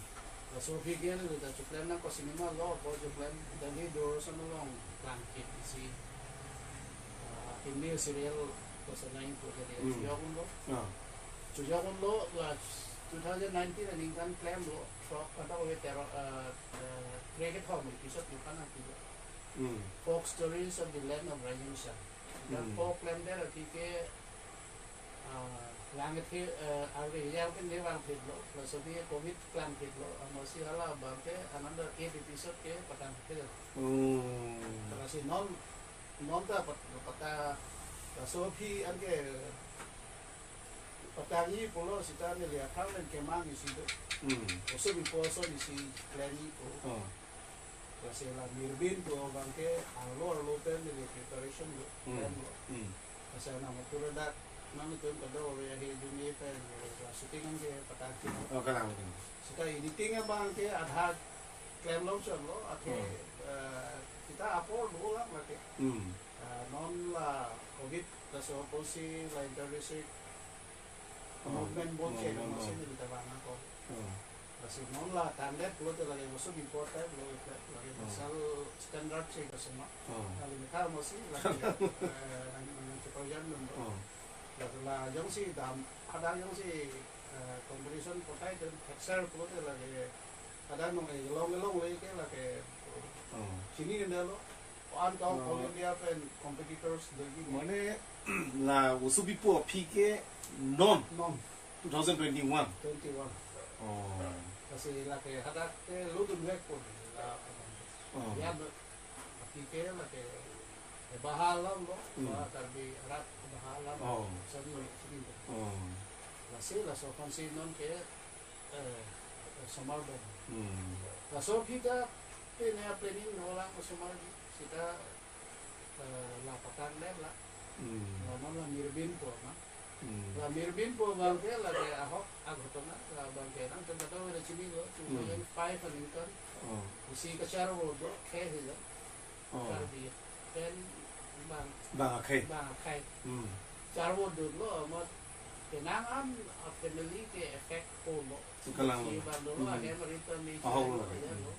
Laso aphi ke ta chuklem nangkok cinema lo, bo chuklem Delhi Doordarshan along plangkit isi, eh, Hindi serial koson nang pu jadi. Hmm. Chujok un lo. Oh. Chujok un lo la two thousand nineteen aningkan klem lo, throk kadokave tero, eh, eh, three kethom episode lo kana pu lo. Hmm. Folk Stories of the Land of Rising Sun. Dan, hmm, folk klem det aphi ke, ah, lang ke, eh, arve yang pen de vangphet lo, laso aphi covid klangphet lo, amatsi hala abang ke another eight episode ke patangphet lo. Hmm. Lasi non, non ta pat-, pata, laso aphi anke patangji pulo sita neli akhang pen kemang isi do. Hmm. Oso bipo ason isi klem ji pu. Oh. Lasi la Mirbin pu abang ke arlo arlo pen neli preparation lo, hmm, plan lo. Hmm. Lasi nang matur dak nangtum kadokave ahe juni pen la shooting ke pataki. Oh, kalang, kalang. Sita editing abang ke adha klem long chom lo, athe, hmm, eh, kita apor do lang lake. Hmm. Eh, non la covid laso apotsi la inter district, oh, movement bon, oh, chelo, oh, masi, oh, neli ta vang nangkok. Oh. Lasi non la tangdet pulote lake oso bipo type lo, lake, oh, pasal standard si kasoma. Oh. Kali mekha masi lake, eh, nang, nang, nang keprojan dun lo. Oh. La, la jongsi dam, ada jongsi, eh, competition potai dan thekser pulote lake ada nong, eh, long long le ke lake, oh, chini nda lo. An kau, oh, All India pen competitors doji. Mane la oso bipo aphi ke non. Non. Two thousand twenty-one. Twenty-one. Oh. Lasi lake hadak ke lutun vek pun la. Oh. Ya, aphi ke lake, eh, baha alam lo, hmm, ba Karbi arat baha alam. Oh. Sani sini. Oh. Lasi laso aphansi non ke, eh, Somar Bom. Hmm. Laso aphi ta pine planning lo la Somar ji. Sita, eh, la patang le la. Hmm. La non la Mirbin pu ma. Hmm. La Mirbin pu abang ke lake ahok aghotona, la abang ke nangtum kadokave ta chini lo, hmm, two thousand five aningkan. Oh. Isi kacharvo do, khei hilo. Oh. Karbi pen bang, bang akhei. Bang akhei. Hmm. Charvo dun lo, amat penang an a family ke affect ho lo. Kalang lo. Si bang dolo, hmm, ahem return ni, ahok lo, chai lo, lo.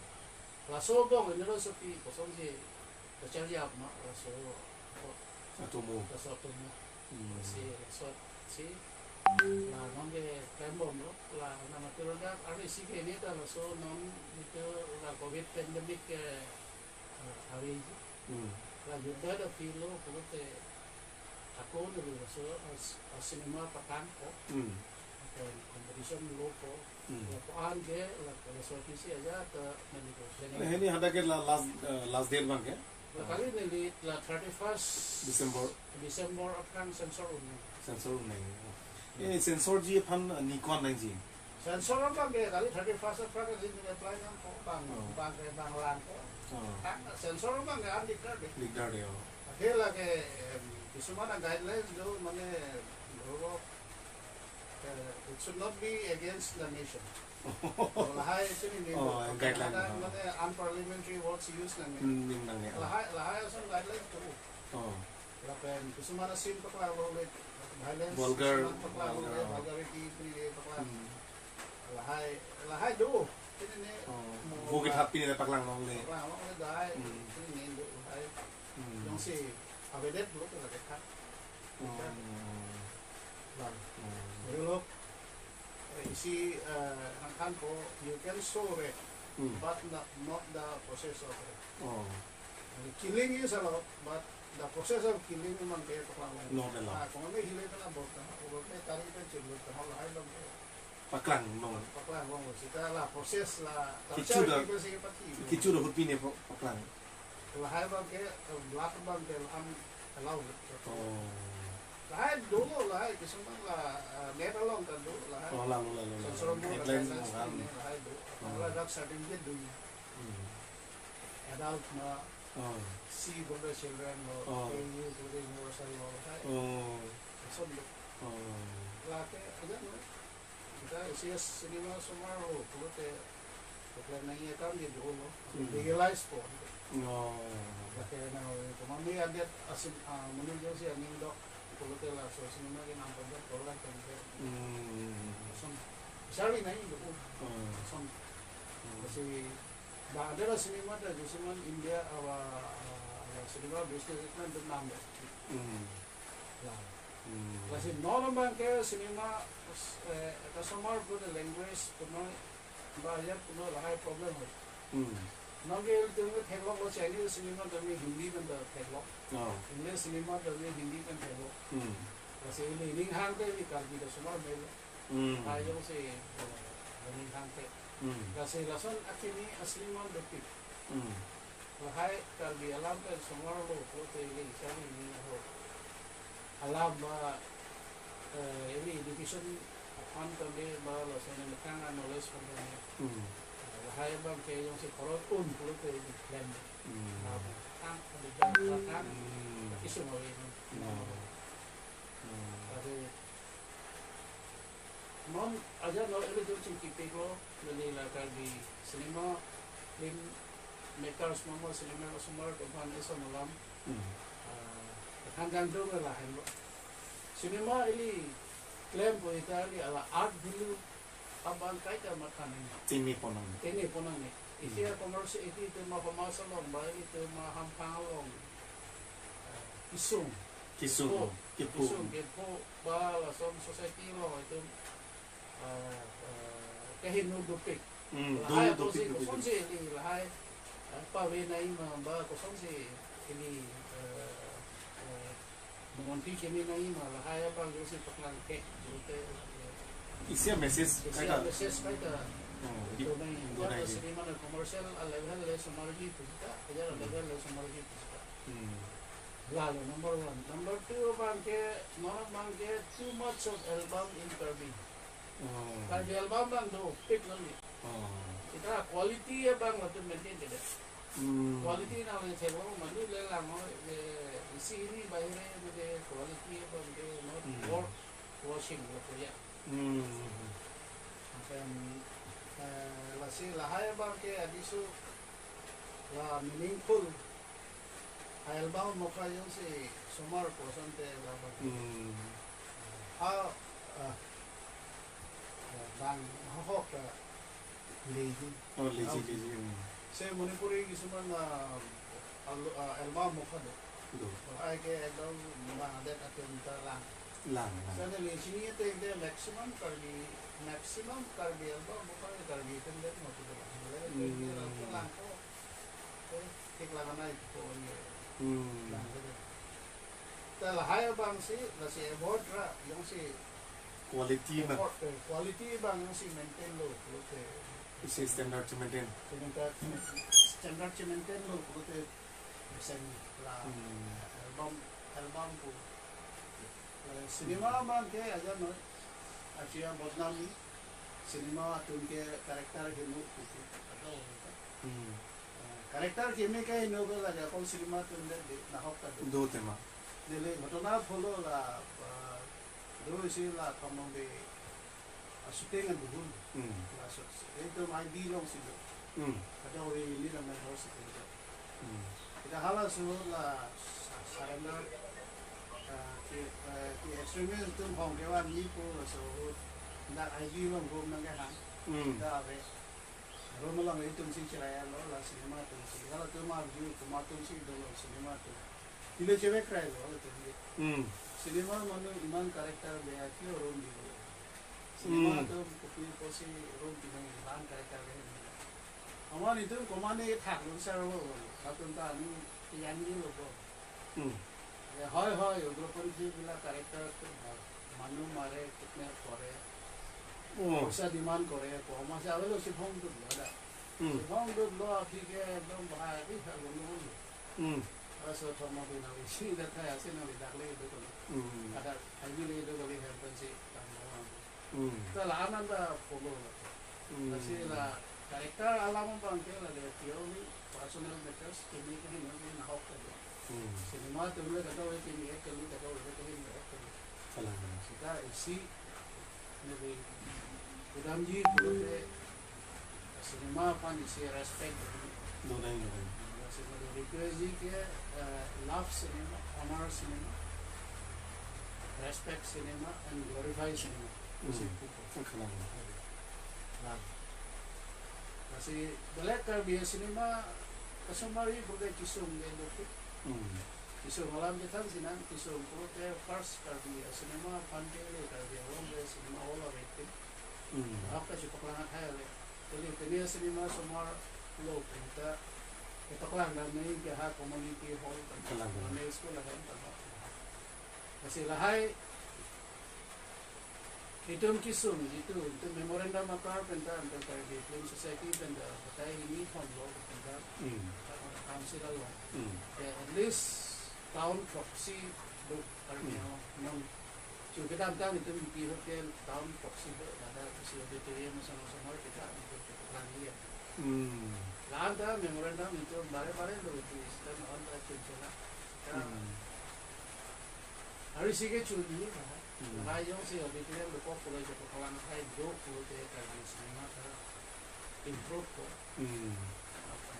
Laso abang ini lo sepi kosong si kacharli ap ma, laso atomo. Laso atomo. Hmm. Si, laso si, la non ke klem bom lo, la nang matur dak, arni si ke ini ta laso non itu la covid pandemic ke, eh, hari. Hmm. La juda da pilo pulote ako ni laso, eh, cinema patangkok. Hmm. Pen competition lo ko. Hmm. Lapu-an ke, la, laso aphi si aja ta neli ko. Nah, ini hadak ke la last, eh, last date abang ke? La kali neli la thirty-first December. December aphrang censor un nang. Censor un nang. Eh, censor ji aphan, eh, ne ko-an nangji? Censor abang ke kali thirty-first aphrang ke neli apply nangkok bang, oh, bang ke bang lang ko. Oh. Kan censor abang ke an dikdar de. Dikdar de, oh. Athe lake, em, kisuman a guidelines do mane, eh, it should not be against the nation. Lahai sini ni. Oh, guideline, ada oh. Mane unparliamentary words use nang ni. Hmm, ning nang ni, oh. Lahai, lahai ason guideline tu. Oh. Lapen kisuman asin paklang longle, violence, vulgar, kisuman paklang longle, vulgar. Vulgarity, pini paklang. Hmm. Lahai, lahai do. Pini ni, oh, mo bukit la-, happy ni paklang longle. Paklang longle lahai, hmm. Pini ni do lahai. Hmm. Jongsi avedet lo tu lagi kha. Hmm. Bang. Hmm. Dulu, eh, isi, eh, nangkhan ko, you can sow red, hmm, but not, not the process of red. Oh. Killing is allowed, but the process of killing abang ke paklang longle. Not allowed. Ah, kung may hile ka na bot na, o ba may tari ka chilo, ka hol hai long ke. Paklang long. Paklang long, sita la process la, kecho torture da, people si pati. Kecho da hutpi ne pa-, paklang. Lahai abang ke, eh, blood abang ke lam allow. Oh. Lahai dolo lahai, kisuman la, eh, net along kan dolo lahai. Oh, lalu, lalu, lalu. Social media guidelines organization mo kan. Ne lahai do. Oh. Lahai dak certificate do. Hmm. Adult ma, oh, C for the children lo, oh, A U for the universal lo, lahai. Oh. Ason do. Oh. Lake, aja no. Kita isi cinema osomar lo, pulote, program nang ye kam di dolo, hmm, legalize po. Oh. Lake na, kemami adet asin, ah, menu jongsi aning dok, pulote laso cinema ke nang pajak program kan ke. Hmm. Ason, sari nai do. Hmm. Ason. Hmm. Kasi, ba ada la cinema ta, jongsi man India awa, awa cinema business itu kan benam deh. Hmm. Lah. Hmm. Lasi non abang ke cinema, eh, customer pun language pun ba ya pun lahai problem ho. Hmm. Non ke ilitum ke theklong lo Chinese cinema tame Hindi pen ta theklong. Oh. English cinema tame Hindi pen theklong. Hmm. Lasi ili ning hang te ili Karbi customer melo. Hmm. Hai jongsi, eh, ning hang te. Hmm. Lasi lason akimi a-cinema dopik. Hmm. Lahai Karbi alam pen osomar lo, pulote ili sari ni ho. Alam ba, eh, ili education aphan tame ba lason nangkang a-knowledge aphan tame. Hmm. Eh, lahai abang ke jongsi korot un pulote ili klem. Hmm. Alam tang, ada jam tang. Hmm. Isu mau ini. Hmm. Hmm. Tapi non aja no ilitum chingkipiklo, neli la Karbi cinema film makers mama cinema osomar atum aphan ison alam. Hmm. Ah, kan jangdung lahenlo. Cinema ili klempo ita ili ala art value abang kaita matha nangji. Tini ponang. Tini ponang ni. Isi, hmm, a-commercial, isi itum a-commercial along ba itum ahamphang along, eh, kesung. Kesung. Kepo. Kepo. Kesung, kepo ba lason society along itum, eh, eh, kehingno dopik. Hmm, lahai do, do, apotsi do, do, do. Kosonsi ili lahai, eh, pave nangji ma ba kosonsi ili, eh, eh, Monti keme nangji ma lahai abang jongsi paklang ke, jongte, isi a-message isi kaita. A-message kaita. Hmm, itu di-, nangji. Itu ya, nangji. Cinema na commercial a-level le osomar ji pusita, aja, hmm, a-level le osomar ji pusita. Hmm. Lalu number one. Number two abang ke, non abang ke too much of album in Karbi. Oh. Karbi album abang dopik nangji. Oh. Ita quality abang latum maintain ke dei. Hmm. Quality nangli theklong, manu le lang ho, eh, isi ini bahire, mane quality abang ke not, hmm, worth watching, lo ya. Hmm. Lapen, eh, lasi lahai abang ke adisu la meaningful. Album mokha jongsi osomar koson te la abang. Hmm. Ha, ah, eh, bang ahok, eh, leji. Oh, leji, leji, hmm. Se Manipuri kisuman, ah, al-, ah, album mokha do. Do. Ai ke ekdom bang adet atum ta lang. Lang, lang. Sene leji ni te, te maximum Karbi, maximum Karbi album mokha Karbi atum det mati do. Hmm. Lang ko. Eh, thik lang anai ko ni. Hmm. Lang ko. Ta lahai abang si, lasi award ra, jongsi quality ma. Effort, eh, quality abang jongsi maintain lo, pulote. Isi standard si maintain. Standard, standard si maintain lo, pulote. Mesen la, hmm, album, album pu. Eh, cinema abang ke aja no, asia bodnam ni. Cinema atum ke character heno pupu. Ado. Hmm. Eh, character keme keheno ke la ajakong cinema atum det dei, nahok ta do. Do tema. Neli ghotona follow la, ah, do isi la Khongmongbe Shooting an buhul. Hmm. Laso, itum I B alongsi do. Hmm. Kadokave unit amember si do. Hmm. Kita halaso la sa-, surrender, ah, ke, eh, ke extremist atum hong kevan ni po laso, dak I B along room nangkehang. Hmm. Kita ave. Room along itum si chirayalo la cinema atum si. Halatum arju, komat atum si dolo cinema atum. Pilo chevek railo halatum ke. Hmm. Cinema mane iman character be aki room di. Cinema Hmm. atum kopi pusi room pinang iman character ke. Amat itum komat ne thak lun sar lo. Atum ta ani yang ni lo bo. Hmm. Ya, hoi, hoi, ugropanthi bila character tu manu mare, kidnap kore, Oh. paisa demand kore, ko masi avelo si phong dut lo da. Hmm. Si phong dut lo, aphi ke ekdom bahai, ih, alung lung. Hmm. Aso thoma bina isi da thai ase na dak le do ko. Hmm. Ada, I B le do ko le hem pen si tam lo. Hmm. Ta la-an anta follow lo. Hmm. Lasi la character alam abang ke la de purely personal matters, kimi ke heno ke nahok ke do. Hmm. Cinema atum le kadokave kimi ek kali, kadokave kimi ek kali. Kalang. Sita isi maybe kedamji pulote cinema aphan isi respect. Dodai, dodai. Cinema request ji ke, eh, love cinema, honor cinema, respect cinema, and glorify cinema. Hmm. Isi pupo. Kalang. Love. Lasi belek Karbi cinema customary pulote kesung ke dokok. Hmm. Kesung alam kethan sinang, kesung pulote first Karbi cinema aphan ke le Karbi Anglong ke cinema hall ave. Hmm. Ahok ta chepaklang athai ave. Kali pini cinema osomar lo penta kepaklang dam nangji ke ha community hall kan. Kalang. Mane school ahem kan. Lasi lahai itum kesung jitu, itum memorandum akar penta, penta Karbi Film Society penta, batai hini thom lo penta, Hmm. council along. Hmm. Ya, at least town proxy do, Karbi Hmm. Anglong non. Chu kedamtang itum P Hotel town proxy do, ada isi auditorium sama-sama kita untuk keperluan dia. Hmm. La-an ta memorandum itum bare-bare lo itu, sistem on ta chun chuna. Hmm. Hari si ke chun ni ka. Hmm. Lahai jongsi auditorium dokok pulo chepaklang athai do pulote Karbi cinema ta improve ko. Hmm. Apa,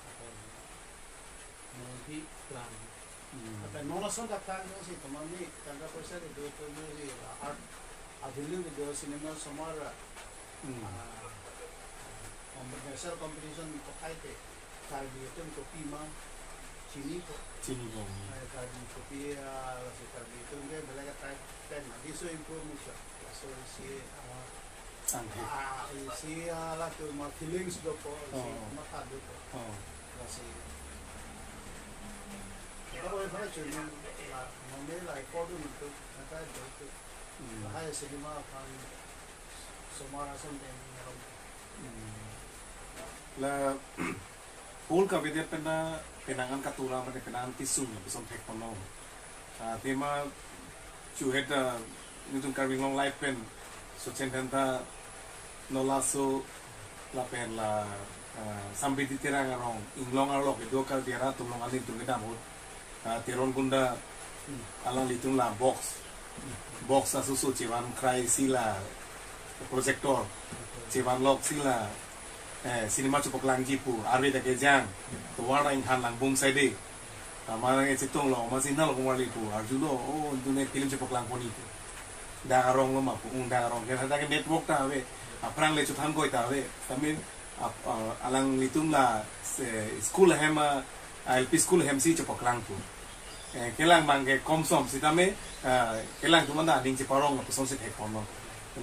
apa, movie plan. Hmm. Apa, non ason ta plan jongsi tomani tangka poisa kedo to jongsi art avenue kedo cinema osomar Hmm. Ah, comp-, national competition pakai te, Karbi atum kopi ma chini ko. Chini ko. Ah, Karbi kopi, ah, lasi Karbi atum ke belek tribe pen, ah, di so improve mucha. So si, ah, Angke. Ah, si, ah, latum ma feelings do ko, si Oh. matha do ko. Oh. Lasi. Kita ko iphara chuni la, mami la iko do mutu, nata do tu. Hmm. Lahai cinema aphan osomar ason pen aron. Hmm. La whole Karbi Anglong pen ta penang an katura mane penang an kesung lapuson thekponlo. Ah, tema chu het, ah, nelitum Karbi Anglong Live pen Sochen Dhenta, Nolaso lapen la, ah, Sampriti Terang arong inglong arlo kedo Karbi arat atum along nelitum kedam ahut, ah, Teron Kunda alanglitum la box, box asoso chevan krai si la projector chevan lok si la, eh, cinema chepaklangji pu arve ta kejang, tovar ta inghan langbom side. Amat nangchetonglo, amatsi nalo kumar li pu arjulo, oh, nelitum film chepaklangponji pu. Dak arong lo ma pu, ung dak arong. Kena dak network ta ave, aphrang le chothan koi ta ave. Tamin ap-, ah, alanglitum la, eh, school ahem, ah, L P school ahem si chepaklang pu. Eh, kelang abang ke komsom sitame, ah, kelang atum anta aning cheparong lapuson si thekponlo.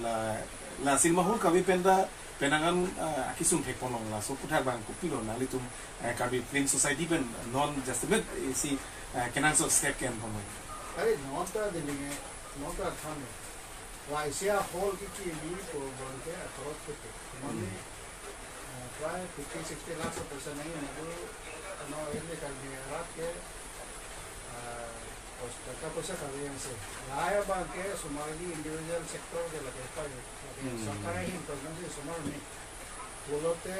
La, la cinema hall kave pen ta penang an, ah, akesung thekponlo, laso aputhak abang kopilo nanglitum, eh, Karbi Film Society pen non just a bit, eh, si, eh, kenangsot step ke-en ponlo. Are non ta delinge, non ta than. Laisi a hall ke kimi ko abang ke atorot ke. Mane, Hmm. eh, prai fifty, sixty lakhs of paisa nangji nangji, ano, ini Karbi arat ke, eh, pos-, tangka poisa kave jongsi. Lahai abang ke osomar ji individual sector ke lake pa, lake Hmm. sorkar ahin pa jongsi osomar ni. Pulote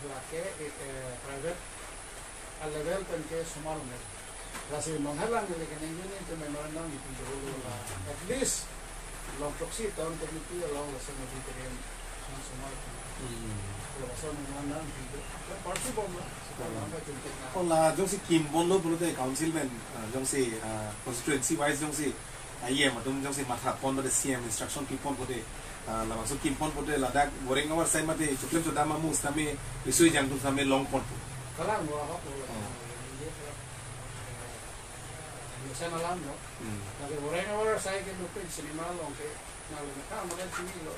lake, eh, eh, private a level pen ke osomar ni. Lasi non halang neli keningje nelitum memorandum nelitum dolo la. At least Long proxy town committee along lason auditorium lason sumar. Hmm. Lason manang video. Kan parsi bom la. Sekarang kan cinta. Oh, la jongsi kimpon lo pulote council pen, ah, jongsi, ah, constituency wise jongsi, ah, E M atum jongsi matha pon pulote, C M instruction pipon pulote, ah, labangso kimpon pulote ladak Boreng avar side mate choklem chodam amu sitame risui jang atum sitame longpon pu. Kalang lo ahok lo. Oh. Ini, eh, biasa malam lo. Hmm. Lake Boreng avar side ke lupin cinema long ke, nang lo ka model sini lo.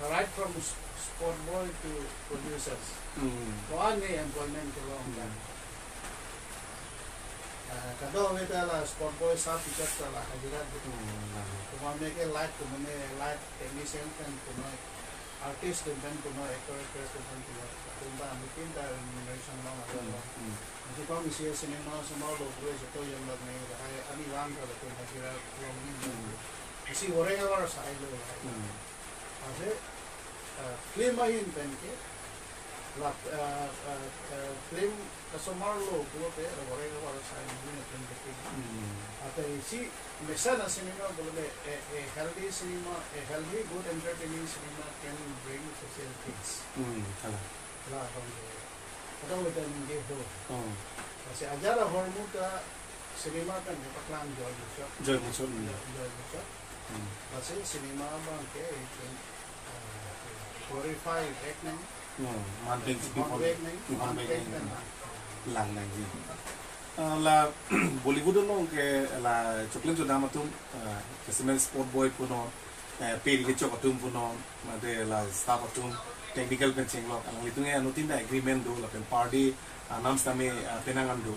Right from s-, sport boy to producers. Hmm. Ko-an ne employment kelong kan. Hmm. Ah, kadokave ta la sport boy, sub teacher ta la hajira do. Hmm, hmm. Komat me ke light, komat me light technician pen, komat artist pen, komat actor, actress pen, komat, komat mungkin ta remuneration long ada. Hmm, hmm. Jadi kalau misalnya cinema semua lo, boleh satu yang bag ni, hai, ani lang kalau tu hajira long ni. Hmm. Isi Boreng avar side lo, hai. Hmm. Ase, eh, film ahin pen ke, la, eh, eh, eh, film kasomar lo pulote, Boreng avar side ni pen ke. Hmm. Ate isi mesen a cinema pulote, a, a healthy cinema, a healthy, good entertaining cinema can bring social peace. Hmm, kalang. La, bang ke. Atau kita ningke ho. Oh. Lasi ajat ahormu ta cinema pen ke paklang joy muchot. Joy muchot, hmm. Joy, joy muchot. Hmm. Lasi cinema abang ke itu, eh, glorify back nang. Hmm, man pen si pipon. Pipon back nang. Pipon back nang. Lang nangji. Ah, la Bollywood along ke la choklem chodam atum, ah, jasemet sport boy punon, eh, peri kechok atum punon, mate la staff atum, technical pen chenglok, alanglitum ke anuttin ta agreement do, lapen per day, ah, nam sitame, ah, penang an do.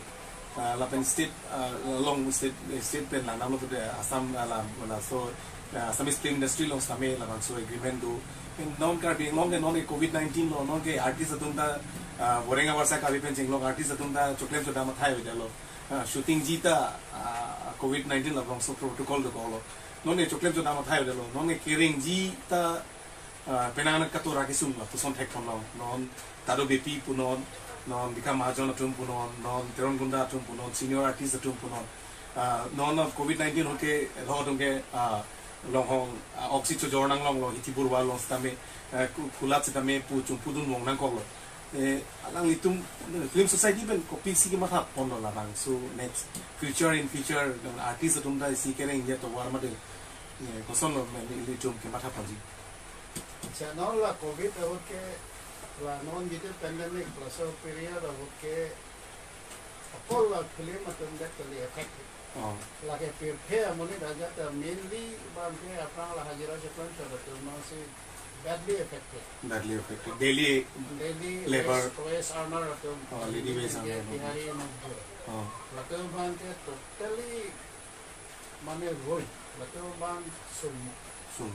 Ah, lapen state, ah, along state, state pen la nam lo pulote Assam, ah, la, laso, ah, Assamese film industry along sitame labangso agreement do. Pen non Karbi Anglong ke non ke covid nineteen lo, non ke artist atum ta, ah, Boreng avar side Karbi pen chenglok artist atum ta choklem chodam athai avedetlo. Ah, shooting ji ta, ah, covid nineteen labangso protocol dokoklo. Non ke choklem chodam athai avedetlo. Non ke kerengji ta, ah, penang an katura kesung lapuson thekponlong. Non Tado Beypi punon, non Bika Mahajon atum punon, non Teron Gunda atum punon, senior artist atum punon. Ah, non, non covid nineteen ahut ke, lo atum ke, ah, longhong, ah, oxy chojor nanglonglo, hithi burwa along sitame, ah, ku-, kulat sitame pu chumpudun vong nangkoklo. Eh, alanglitum, eh, film society pen kopisi kematha ponlo labangso next future, in future, artist atum ta isi kerengji atovar mate, eh, kosonlo, eh, ilitum kematha ponji. Acha, non la covid ahut ke, la non jitu pandemic, laso period ahut ke, apot la film atum det kali affect. Oh. Lake pirthe amonit ajat ta mainly bang ke aphrang la hajira cheplan chot atum si badly affected. Badly affected. Daily Daily labor. Wage, wage earner atum. Oh, daily wage earner atum. Dihari, Manipur. Oh. Latum bang ke totally mane roi. Latum bang sum. Sum.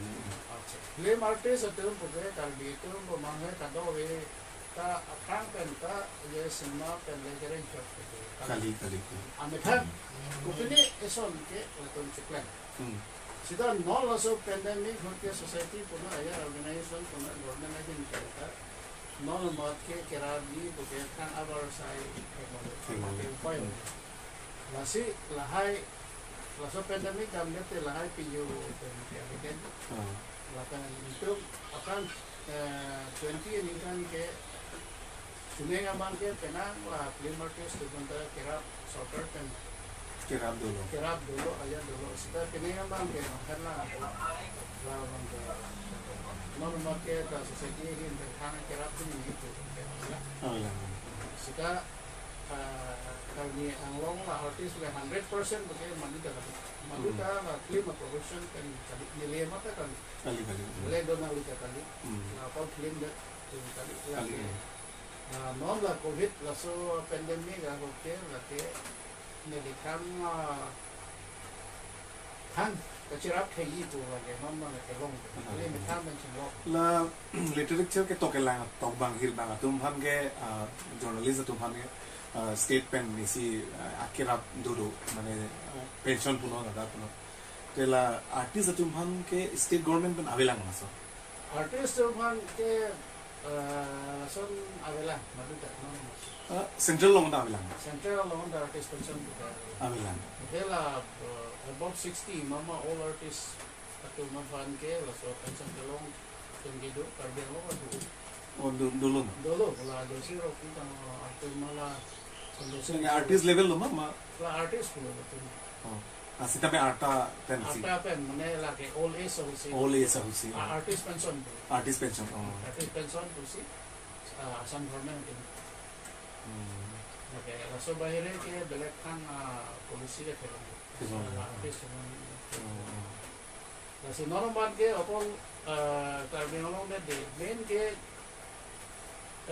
Acha. Film artist atum puke Karbi atum pu manghe kadokave ta aphrang pen ta ye cinema pen le kereng chot puke. Kali, kali. Amethang, kopine eson ke latum chiklen. Hmm. Sita non laso pandemic ahut ke society punon, aya organization punon, government ahin pen ta non mat ke kerapji puke thang abar sai ke mole. Ke mole. Upai. Hmm. Lasi lahai, laso pandemic damdet te lahai piju pen ke abiken. Hmm. Lapen itum akan, eh, twenty aningkan ke Suning abang ke penang la film artist atum ta kerap sorkar pen. Kerap dolo. Kerap dolo, aya dolo. Sita pining abang ke nangkhan la, la abang ke. Non mat ke ta society ahin pen thang kerap dun ni tu. Oh, ya. Sita, ah, Karbi Anglong la artist le hundred percent ke madu ta kali. Madu ta la film production pen kali. Neli mata kali. Kali, kali. Le dona lika kali. Hmm. La apot film de kali. Kali. Ah, non la covid laso pandemic ahut ke lake neli kam, ah, han kachirap thei pu lake non non ke long. Hmm. Kali me kam ben chinglo. La literature ketok kelang, tokbang hilbang atum aphan ke, ah, journalist atum aphan ke, ah, state pen isi, ah, akerap dodo, mane, ah, pension punon, ada punon. Te la artist atum aphan ke state government pen avelang ma laso? Artist atum aphan ke, eh, lason avelang, madu ta, non non. Ah, central along ta avelang? Central along ta artist pension pu ta avelang. Avelang. Ke la, eh, above sixty, mama all artist Atum aphan ke laso pension kelong atum kedo, Karbi Anglong kedo. Oh, do, dolo ma? Dolo, la Joyce Rongpi tang atum hala Sundar Singh. Yang artist level lo ma, ma? La artist pulo atum. Oh. Ah, sita pe arta pen si. Arta pen, mane lake old age ahut si. Old age ahut si. Ah, artist pension. Artist pension. Oh. Artist pension pusi. Ah, Assam government ke. Hmm. Okay, laso bahire ke belek khan, ah, policy le kelong. Kelong. Ah, artist pension. Oh, oh. Lasi non aman ke apot, eh, Karbi Anglong de, de main ke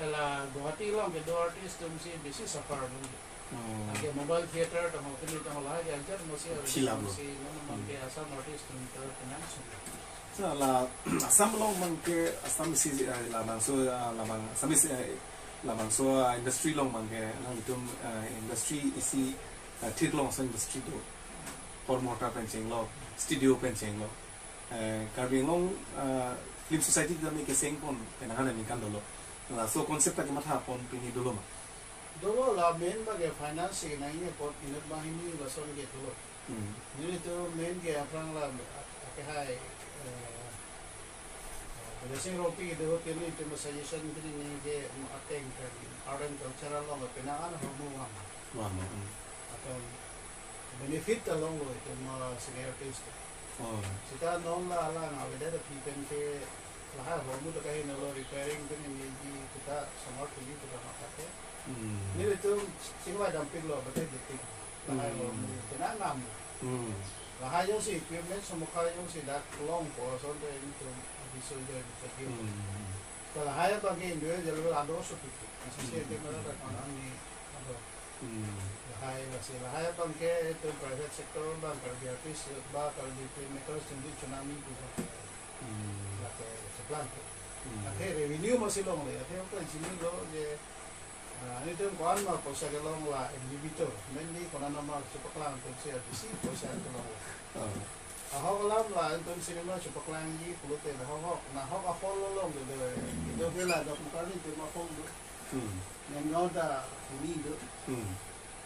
la Guwahati along kedo artist atum si besi suffer dun. Oh. Lake Mobile Theatre tang ho, pini tang ho, lahai ke anchot mo si, chilap lo, si non aman ke Assam artist atum ta kenang sung. Sa la Assam along aman ke Assam si, eh, labangso, eh, labang Assam si, eh, labangso, eh, industry along aman ke nangtum, eh, industry isi, eh, thik long, so industry do. Hor mortar pen chenglo, studio pen chenglo. Eh, Karbi Anglong, eh, Film Society tame keseng pon penang aningkan dolo. Laso concept ta kematha pon pini dolo ma? Dolo, la main abang ke finance si nangji apot inut banghini lason ke dolo. Hmm. Nelitum main ke aphrang la, ake hai, eh, Blessing Rongpi kedo, nelitum suggestion pini neli ke ateng kan art and culture along penang an ahormu vang. Vang, hmm. Atum benefit ta longlo itum, ah, senior artist. Oh. Sita non la alang avedet aphi pen ke lahai ahormu ta kaheno lo, repairing pen neli kita somar thuli ta mathake. Hmm. Nelitum chingvai dampiklo, bete ditik. Lahai ahormu, hmm, kena ngam. Hmm. Lahai jongsi equipment, somokha jongsi dak longpo, asonte nelitum abiso joi, hmm, ta lahai abang ke individual level ado so pipi. Asonte, hmm, ke mana dak mana ni ado. Hmm. Lahai, lasi lahai abang ke itum private sector abang, Karbi artist ba Karbi filmmakers atum di tsunami pu abang ke. Hmm. Lake cheplang ke. Hmm. Athe revenue masi longle, athe oke chini lo je, ah, nelitum ko-an ma poisa kelong la M D B to, mainly konat nama chepaklang atum si besi poisa kelong. Oh. Ahok alam la itum cinema chepaklangji pulote nahok, nahok ahol along de, de, itum ke la dok mukar nelitum ahok do. Hmm. Nangnon ta hini do. Hmm.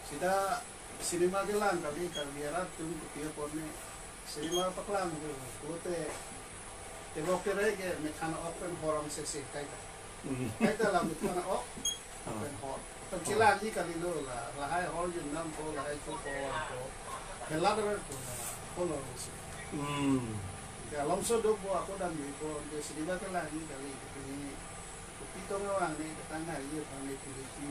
Sita cinema kelang kali, Karbi arat atum kopi apot ne cinema paklang do pulote tebok tere ke methan ok pen hor ang sese kaita. Hmm. Kaita la methan ok, ah, pen hor. Pen, oh, kelangji kalilo la, lahai hor jundam po, lahai ko po, ko. Hela dong ko, hol lo si. Hmm. Ya, longso dopo, ako damji po, ke cinema kelangji kali, ini kopi tong awang ni, ketang hari ye, pang ni pilih ni.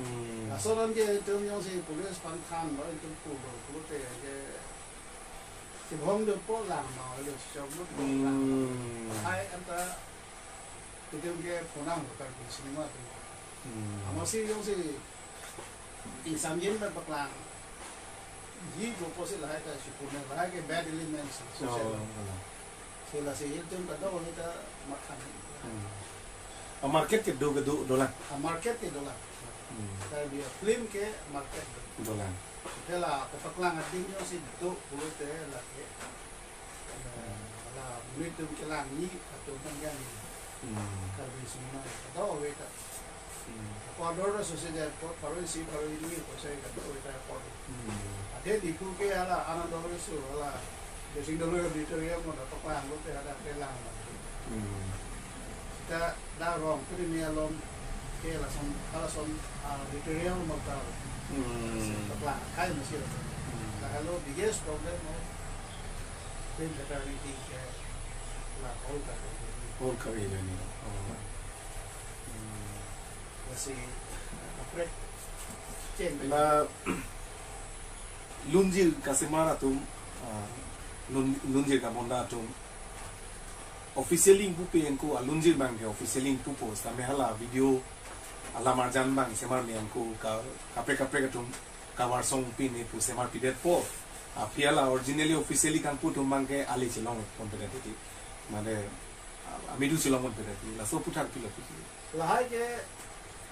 Hmm. Laso alam ke itum jongsi police aphan thanlo, itum pulo, pulote ke chibong dopo lang ma, lo chom dopo lang ma. Hmm. Hai anta itum ke phonang lo Karbi cinema atum. Hmm. Amatsi jongsi ingsamjin pen paklangji pupo si lahai ta chipune, lahai ke bad elements, oh, social. Oh. Si lasi itum kadokave ta matha nang. Hmm. A market kedo, kedo dolang. A market ke dolang. Hmm. Karbi film ke market do. Dolang. Ke la kapaklang ading jongsi do pulote lake, eh, la nelitum kelangji atum nangji. Hmm. Karbi cinema kadokave ta. Hmm. Ako ador ta sose ja, pharo isi, pharo hini, ko sai kadokave ta ako. Hmm. Athe Diphu ke hala anando resu hala Blessing Doloi auditorium mo da paklang lote hala kelang. Hmm. Sita dak Rongkri ni along ke lason, halason, ah, auditorium mo ta. Hmm. Paklang akhai masi. Hmm. Lahelo biggest problem of film fraternity ke la hall ka. Hall ka ni. Oh. Hmm. Lasi, kaprek. Chen, la lunjir kasemar atum, ah, lun-, lunjir kabonda atum officially ingpupe, anke alunjir abang ke officially ingpupo, tame hala video alam arjan abang semar me anke ka, kaprek kaprek atum kavarsong pine pu semar pidetpo. Aphi hala originally officially kangpu atum abang ke ale chelong ponpedet ti. Mane, ah, amidu chelong ponpedet ti. Laso aputhak pilo pu. Lahai ke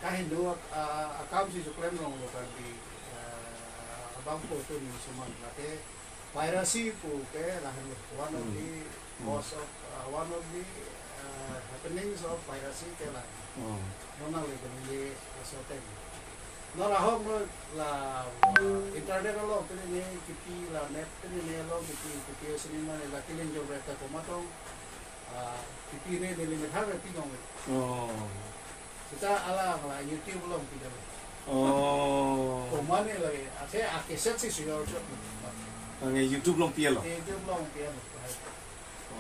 kaheno, ah, akam si choklem rong lo kan di, ah, abangphu atum suman lake piracy pu ke lahelo. One of, hmm, the, hmm, cause of, ah, one of the, ah, happenings of piracy ke lahai. Hmm. Nona le kene ye aso tem. Non ahok non la, uh, internet along pini ne kipi, la net pini ne along kipi, kipi asinema ne la Killing Job Reta komatong, uh, kipi ne neli methang re pinong. Oh. Seta alang la YouTube along pidam. Oh. Komane lagi, ase a cassette si suyor chot. Ange YouTube along pialo. YouTube along pialo.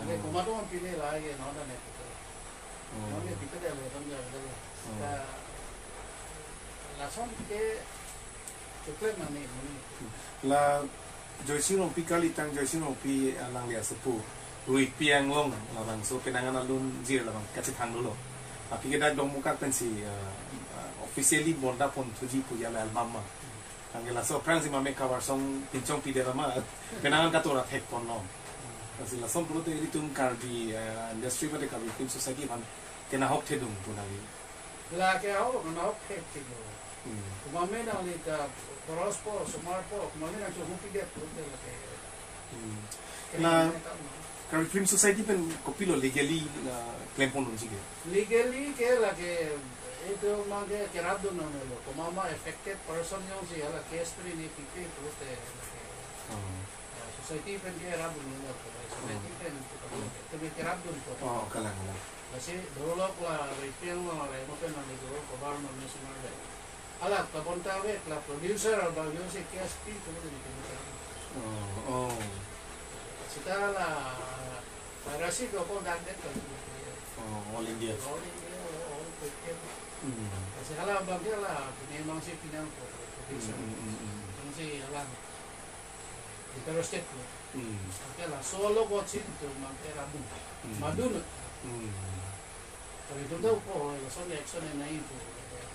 Ane Oh. komatong pini lagi non ne. Oh. Non ne pita de le, non ne de le. Oh. Seta lason ke Chuklek mane, mane. La Joysing Rongpi kalitang Joysing Rongpi alangli asopo Ruipi Anglong labangso penang an alunjir labang kachethang dolo. Api ke dak Dongmukak pensi, eh, eh, officially bonta ponthuji pu ya la album ma. Anke laso aphrangsi mame cover song pinchong pide lama. Penang an katora thek ponlo. Lasi lason pulote ilitum Karbi, eh, industry mate Karbi Film Society aphan kenahok thedung pu nangji. Lake ahok, nahok thek thek lo. Hmm. Mame nangli ta chorus po, osomar po, mame nangchehumpi det pulote lake. Hmm. Kene Na mane kam lo. Karbi Film Society pen kopilo legally, uh, klem pon unji ke? Legally ke lake, itu mangke kerapdun nang lo. Komat ma affected person jongsi hala case pini ne pipe pulote lake. Hmm. Eh, society pen kerapdun nang lo. Society Hmm. pen itu kami kerapdun ko. Oh, kalang, kalang. Lasi dolok la retail la la mo pen nang itu ko bar no mesmar dai. Hala kabonta ave la producer abang jongsi case pi ko ni ko. Oh, oh. Seta la piracy ko ko dak det ko. Oh, all India. All India, all, all India. Hmm. Lasi hala abang ke la memang si pinang ko producer. Hmm, hmm, hmm, hmm. Jongsi hala interested ko. Hmm. Anke laso along bot si itu mangke rabu. Hmm. Madun. Hmm. Tapi itu tahu ko, lason action yang naik itu.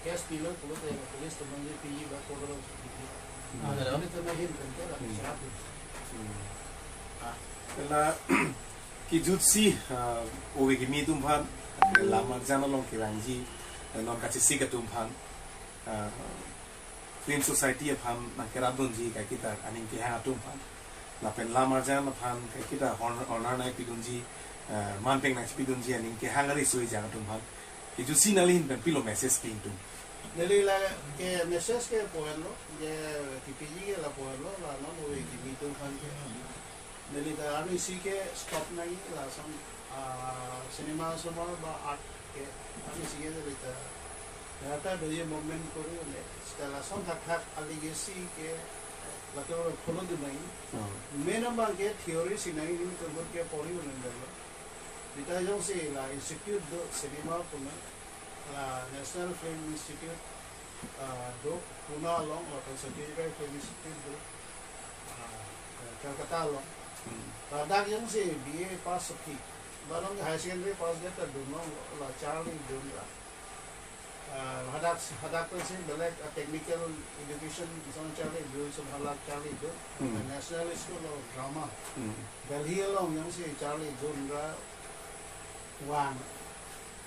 Case pilo pulote police teman di piji ba ko dolo. Hmm. Ada itu nahin kan ke la Hmm. seratus. Hmm. Ah, la kejutsi, ah, ove kimi atum aphan, lam arjan along kerangji, eh, non kachesik atum aphan, ah, Film Society aphan nangkerapdunji kaiketa aning kehang atum aphan. Lapen lam arjan aphan kaiketa hon-, honor nangpidunji, eh, manpeng nangpidunji aning kehang ari soi jang atum aphan. Kejutsi nangli ahin pen pilo message pi ingtung? Neli lake message ke poin lo, je kipiji ke la poin lo, la non ove kimi atum aphan ke. Neli ta arnisi ke stop nangji lason, ah, cinema osomar ba art ke arnisi ke neli ta rata doye movement kori ne, seta lason thakthak a legacy ke lato follow dun nangji. Oh. Main abang ke theory si nangji, neli kebut ke pori ulen dalo. Neta jongsi la institute do cinema puna, la National Film Institute, ah, do, Pune along, lapen Chhattisgarh Film Institute do, ah, Kolkata along. Hmm. Ladak jongsi B A pass aphi, ba along higher secondary pass det ta dunlong, la charli dun ra. Ah, hadak, hadak pensi belek, ah, technical education, isong charli dun, isong hala charli dun. Hmm. National School of Drama. Hmm. Delhi along jongsi charli dun ra vang.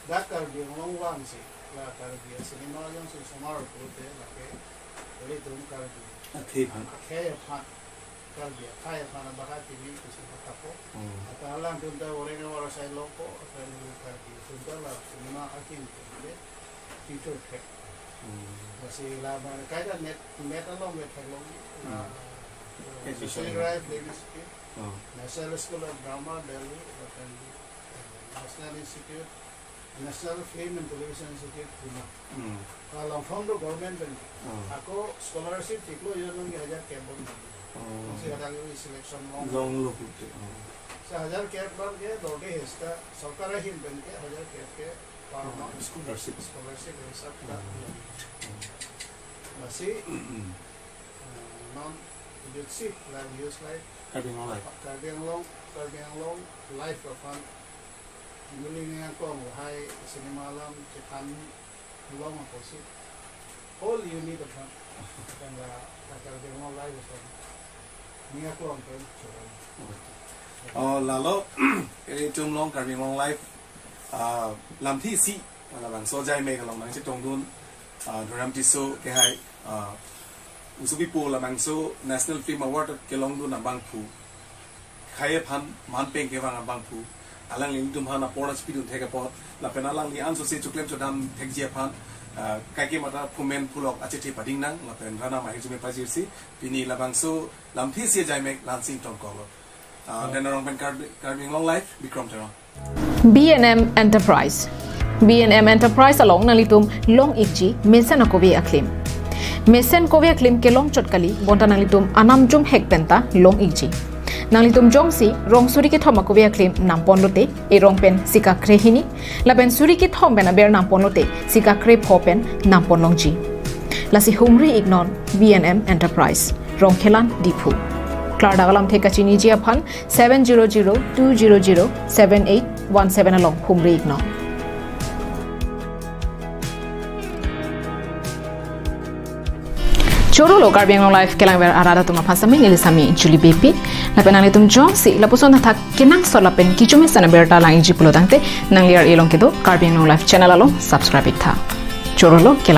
Dak Karbi Anglong vangsi, la Karbi acinema jongsi osomar pulote lake, ilitum Karbi Akhei aphan. akhei aphan, Karbi akhei aphan abahak kimi kusi matapo. Hmm. Ata alangtum ta orang awar sai longpo, akan Karbi atum ta la cinema akin ke feature thek. Hmm. Lasi la mar kaita net, net along ke theklong. Hmm. La, eh, Education. Chhattisgarh Film Institute, Hmm. National School of Drama, Delhi, lapen, eh, National Institute, National Film and Television Institute, Pune. Hmm. Along form do government pen. Hmm. Ako scholarship chiklo yo nang hajar kep bon. Hmm. Si hadak yo selection long. Longlo pulote. Hmm. Sa hajar kep abang ke dorde hesta sorkar ahin pen ke hajar kep ke per Hmm. month. Scholarship. Scholarship hisab ta. Hmm. Hmm. Lasi, Hmm. eh, non YouTube si la news live. Karbi Anglong Live. Karbi Anglong, Karbi Anglong Live aphan neli ning aklong lahai cinema alam chethan long apotsi whole unit aphan, kan la, la Karbi Anglong Live aphan ning aklong pen choro. Oh, lalo, ilitum along Karbi Anglong Live, ah, lamthe isi, labangso ajai mek along nangchetongdun, ah, Dhoram Tisso kehai, ah, usupi po labangso National Film Award kelongdun abangphu khei aphan manpeng kevang abangphu, alangli ilitum aphan apor nangchipidun thek apot, lapen alangli ansose choklem chodam thekji aphan, Uh, kaike mata phumen phulok achithi pading nang lapen rana mahi jume pajirsi pini labangso lamthe si jaimek Lansing Tongkok lo. Uh, dan arong pen Karbi, Karbi Anglong Live, Bikram Terang. B and M Enterprise. B and M Enterprise along nanglitum long-ikji mesen akove aklim. Mesen kove aklim kelong chot kali bonta nanglitum anam jumhek penta long-ikji. Nanglitum jongsi rong suri kethom akove aklim nampon lote, erong pen sika krehini, lapen suri kethom pen aber nampon lote sika krepho pen nampon longji. Lasi humri-iknon B and M Enterprise, Rongkhelan, Diphu. Klardak alamthe kachiniji aphan seven zero zero two zero zero seven eight one seven along humri-iknon. Choro lo Karbi Anglong Live kelangver arat atum aphan sami neli sami Julie Beypi. Lapen nanglitum jongsi lapuson athak kenangsot lapen kejumesen abirta lang-ikji pulo tangte nangli ar-e along kedo Karbi Anglong Live channel along subscribe-iktha. Choro lo kelang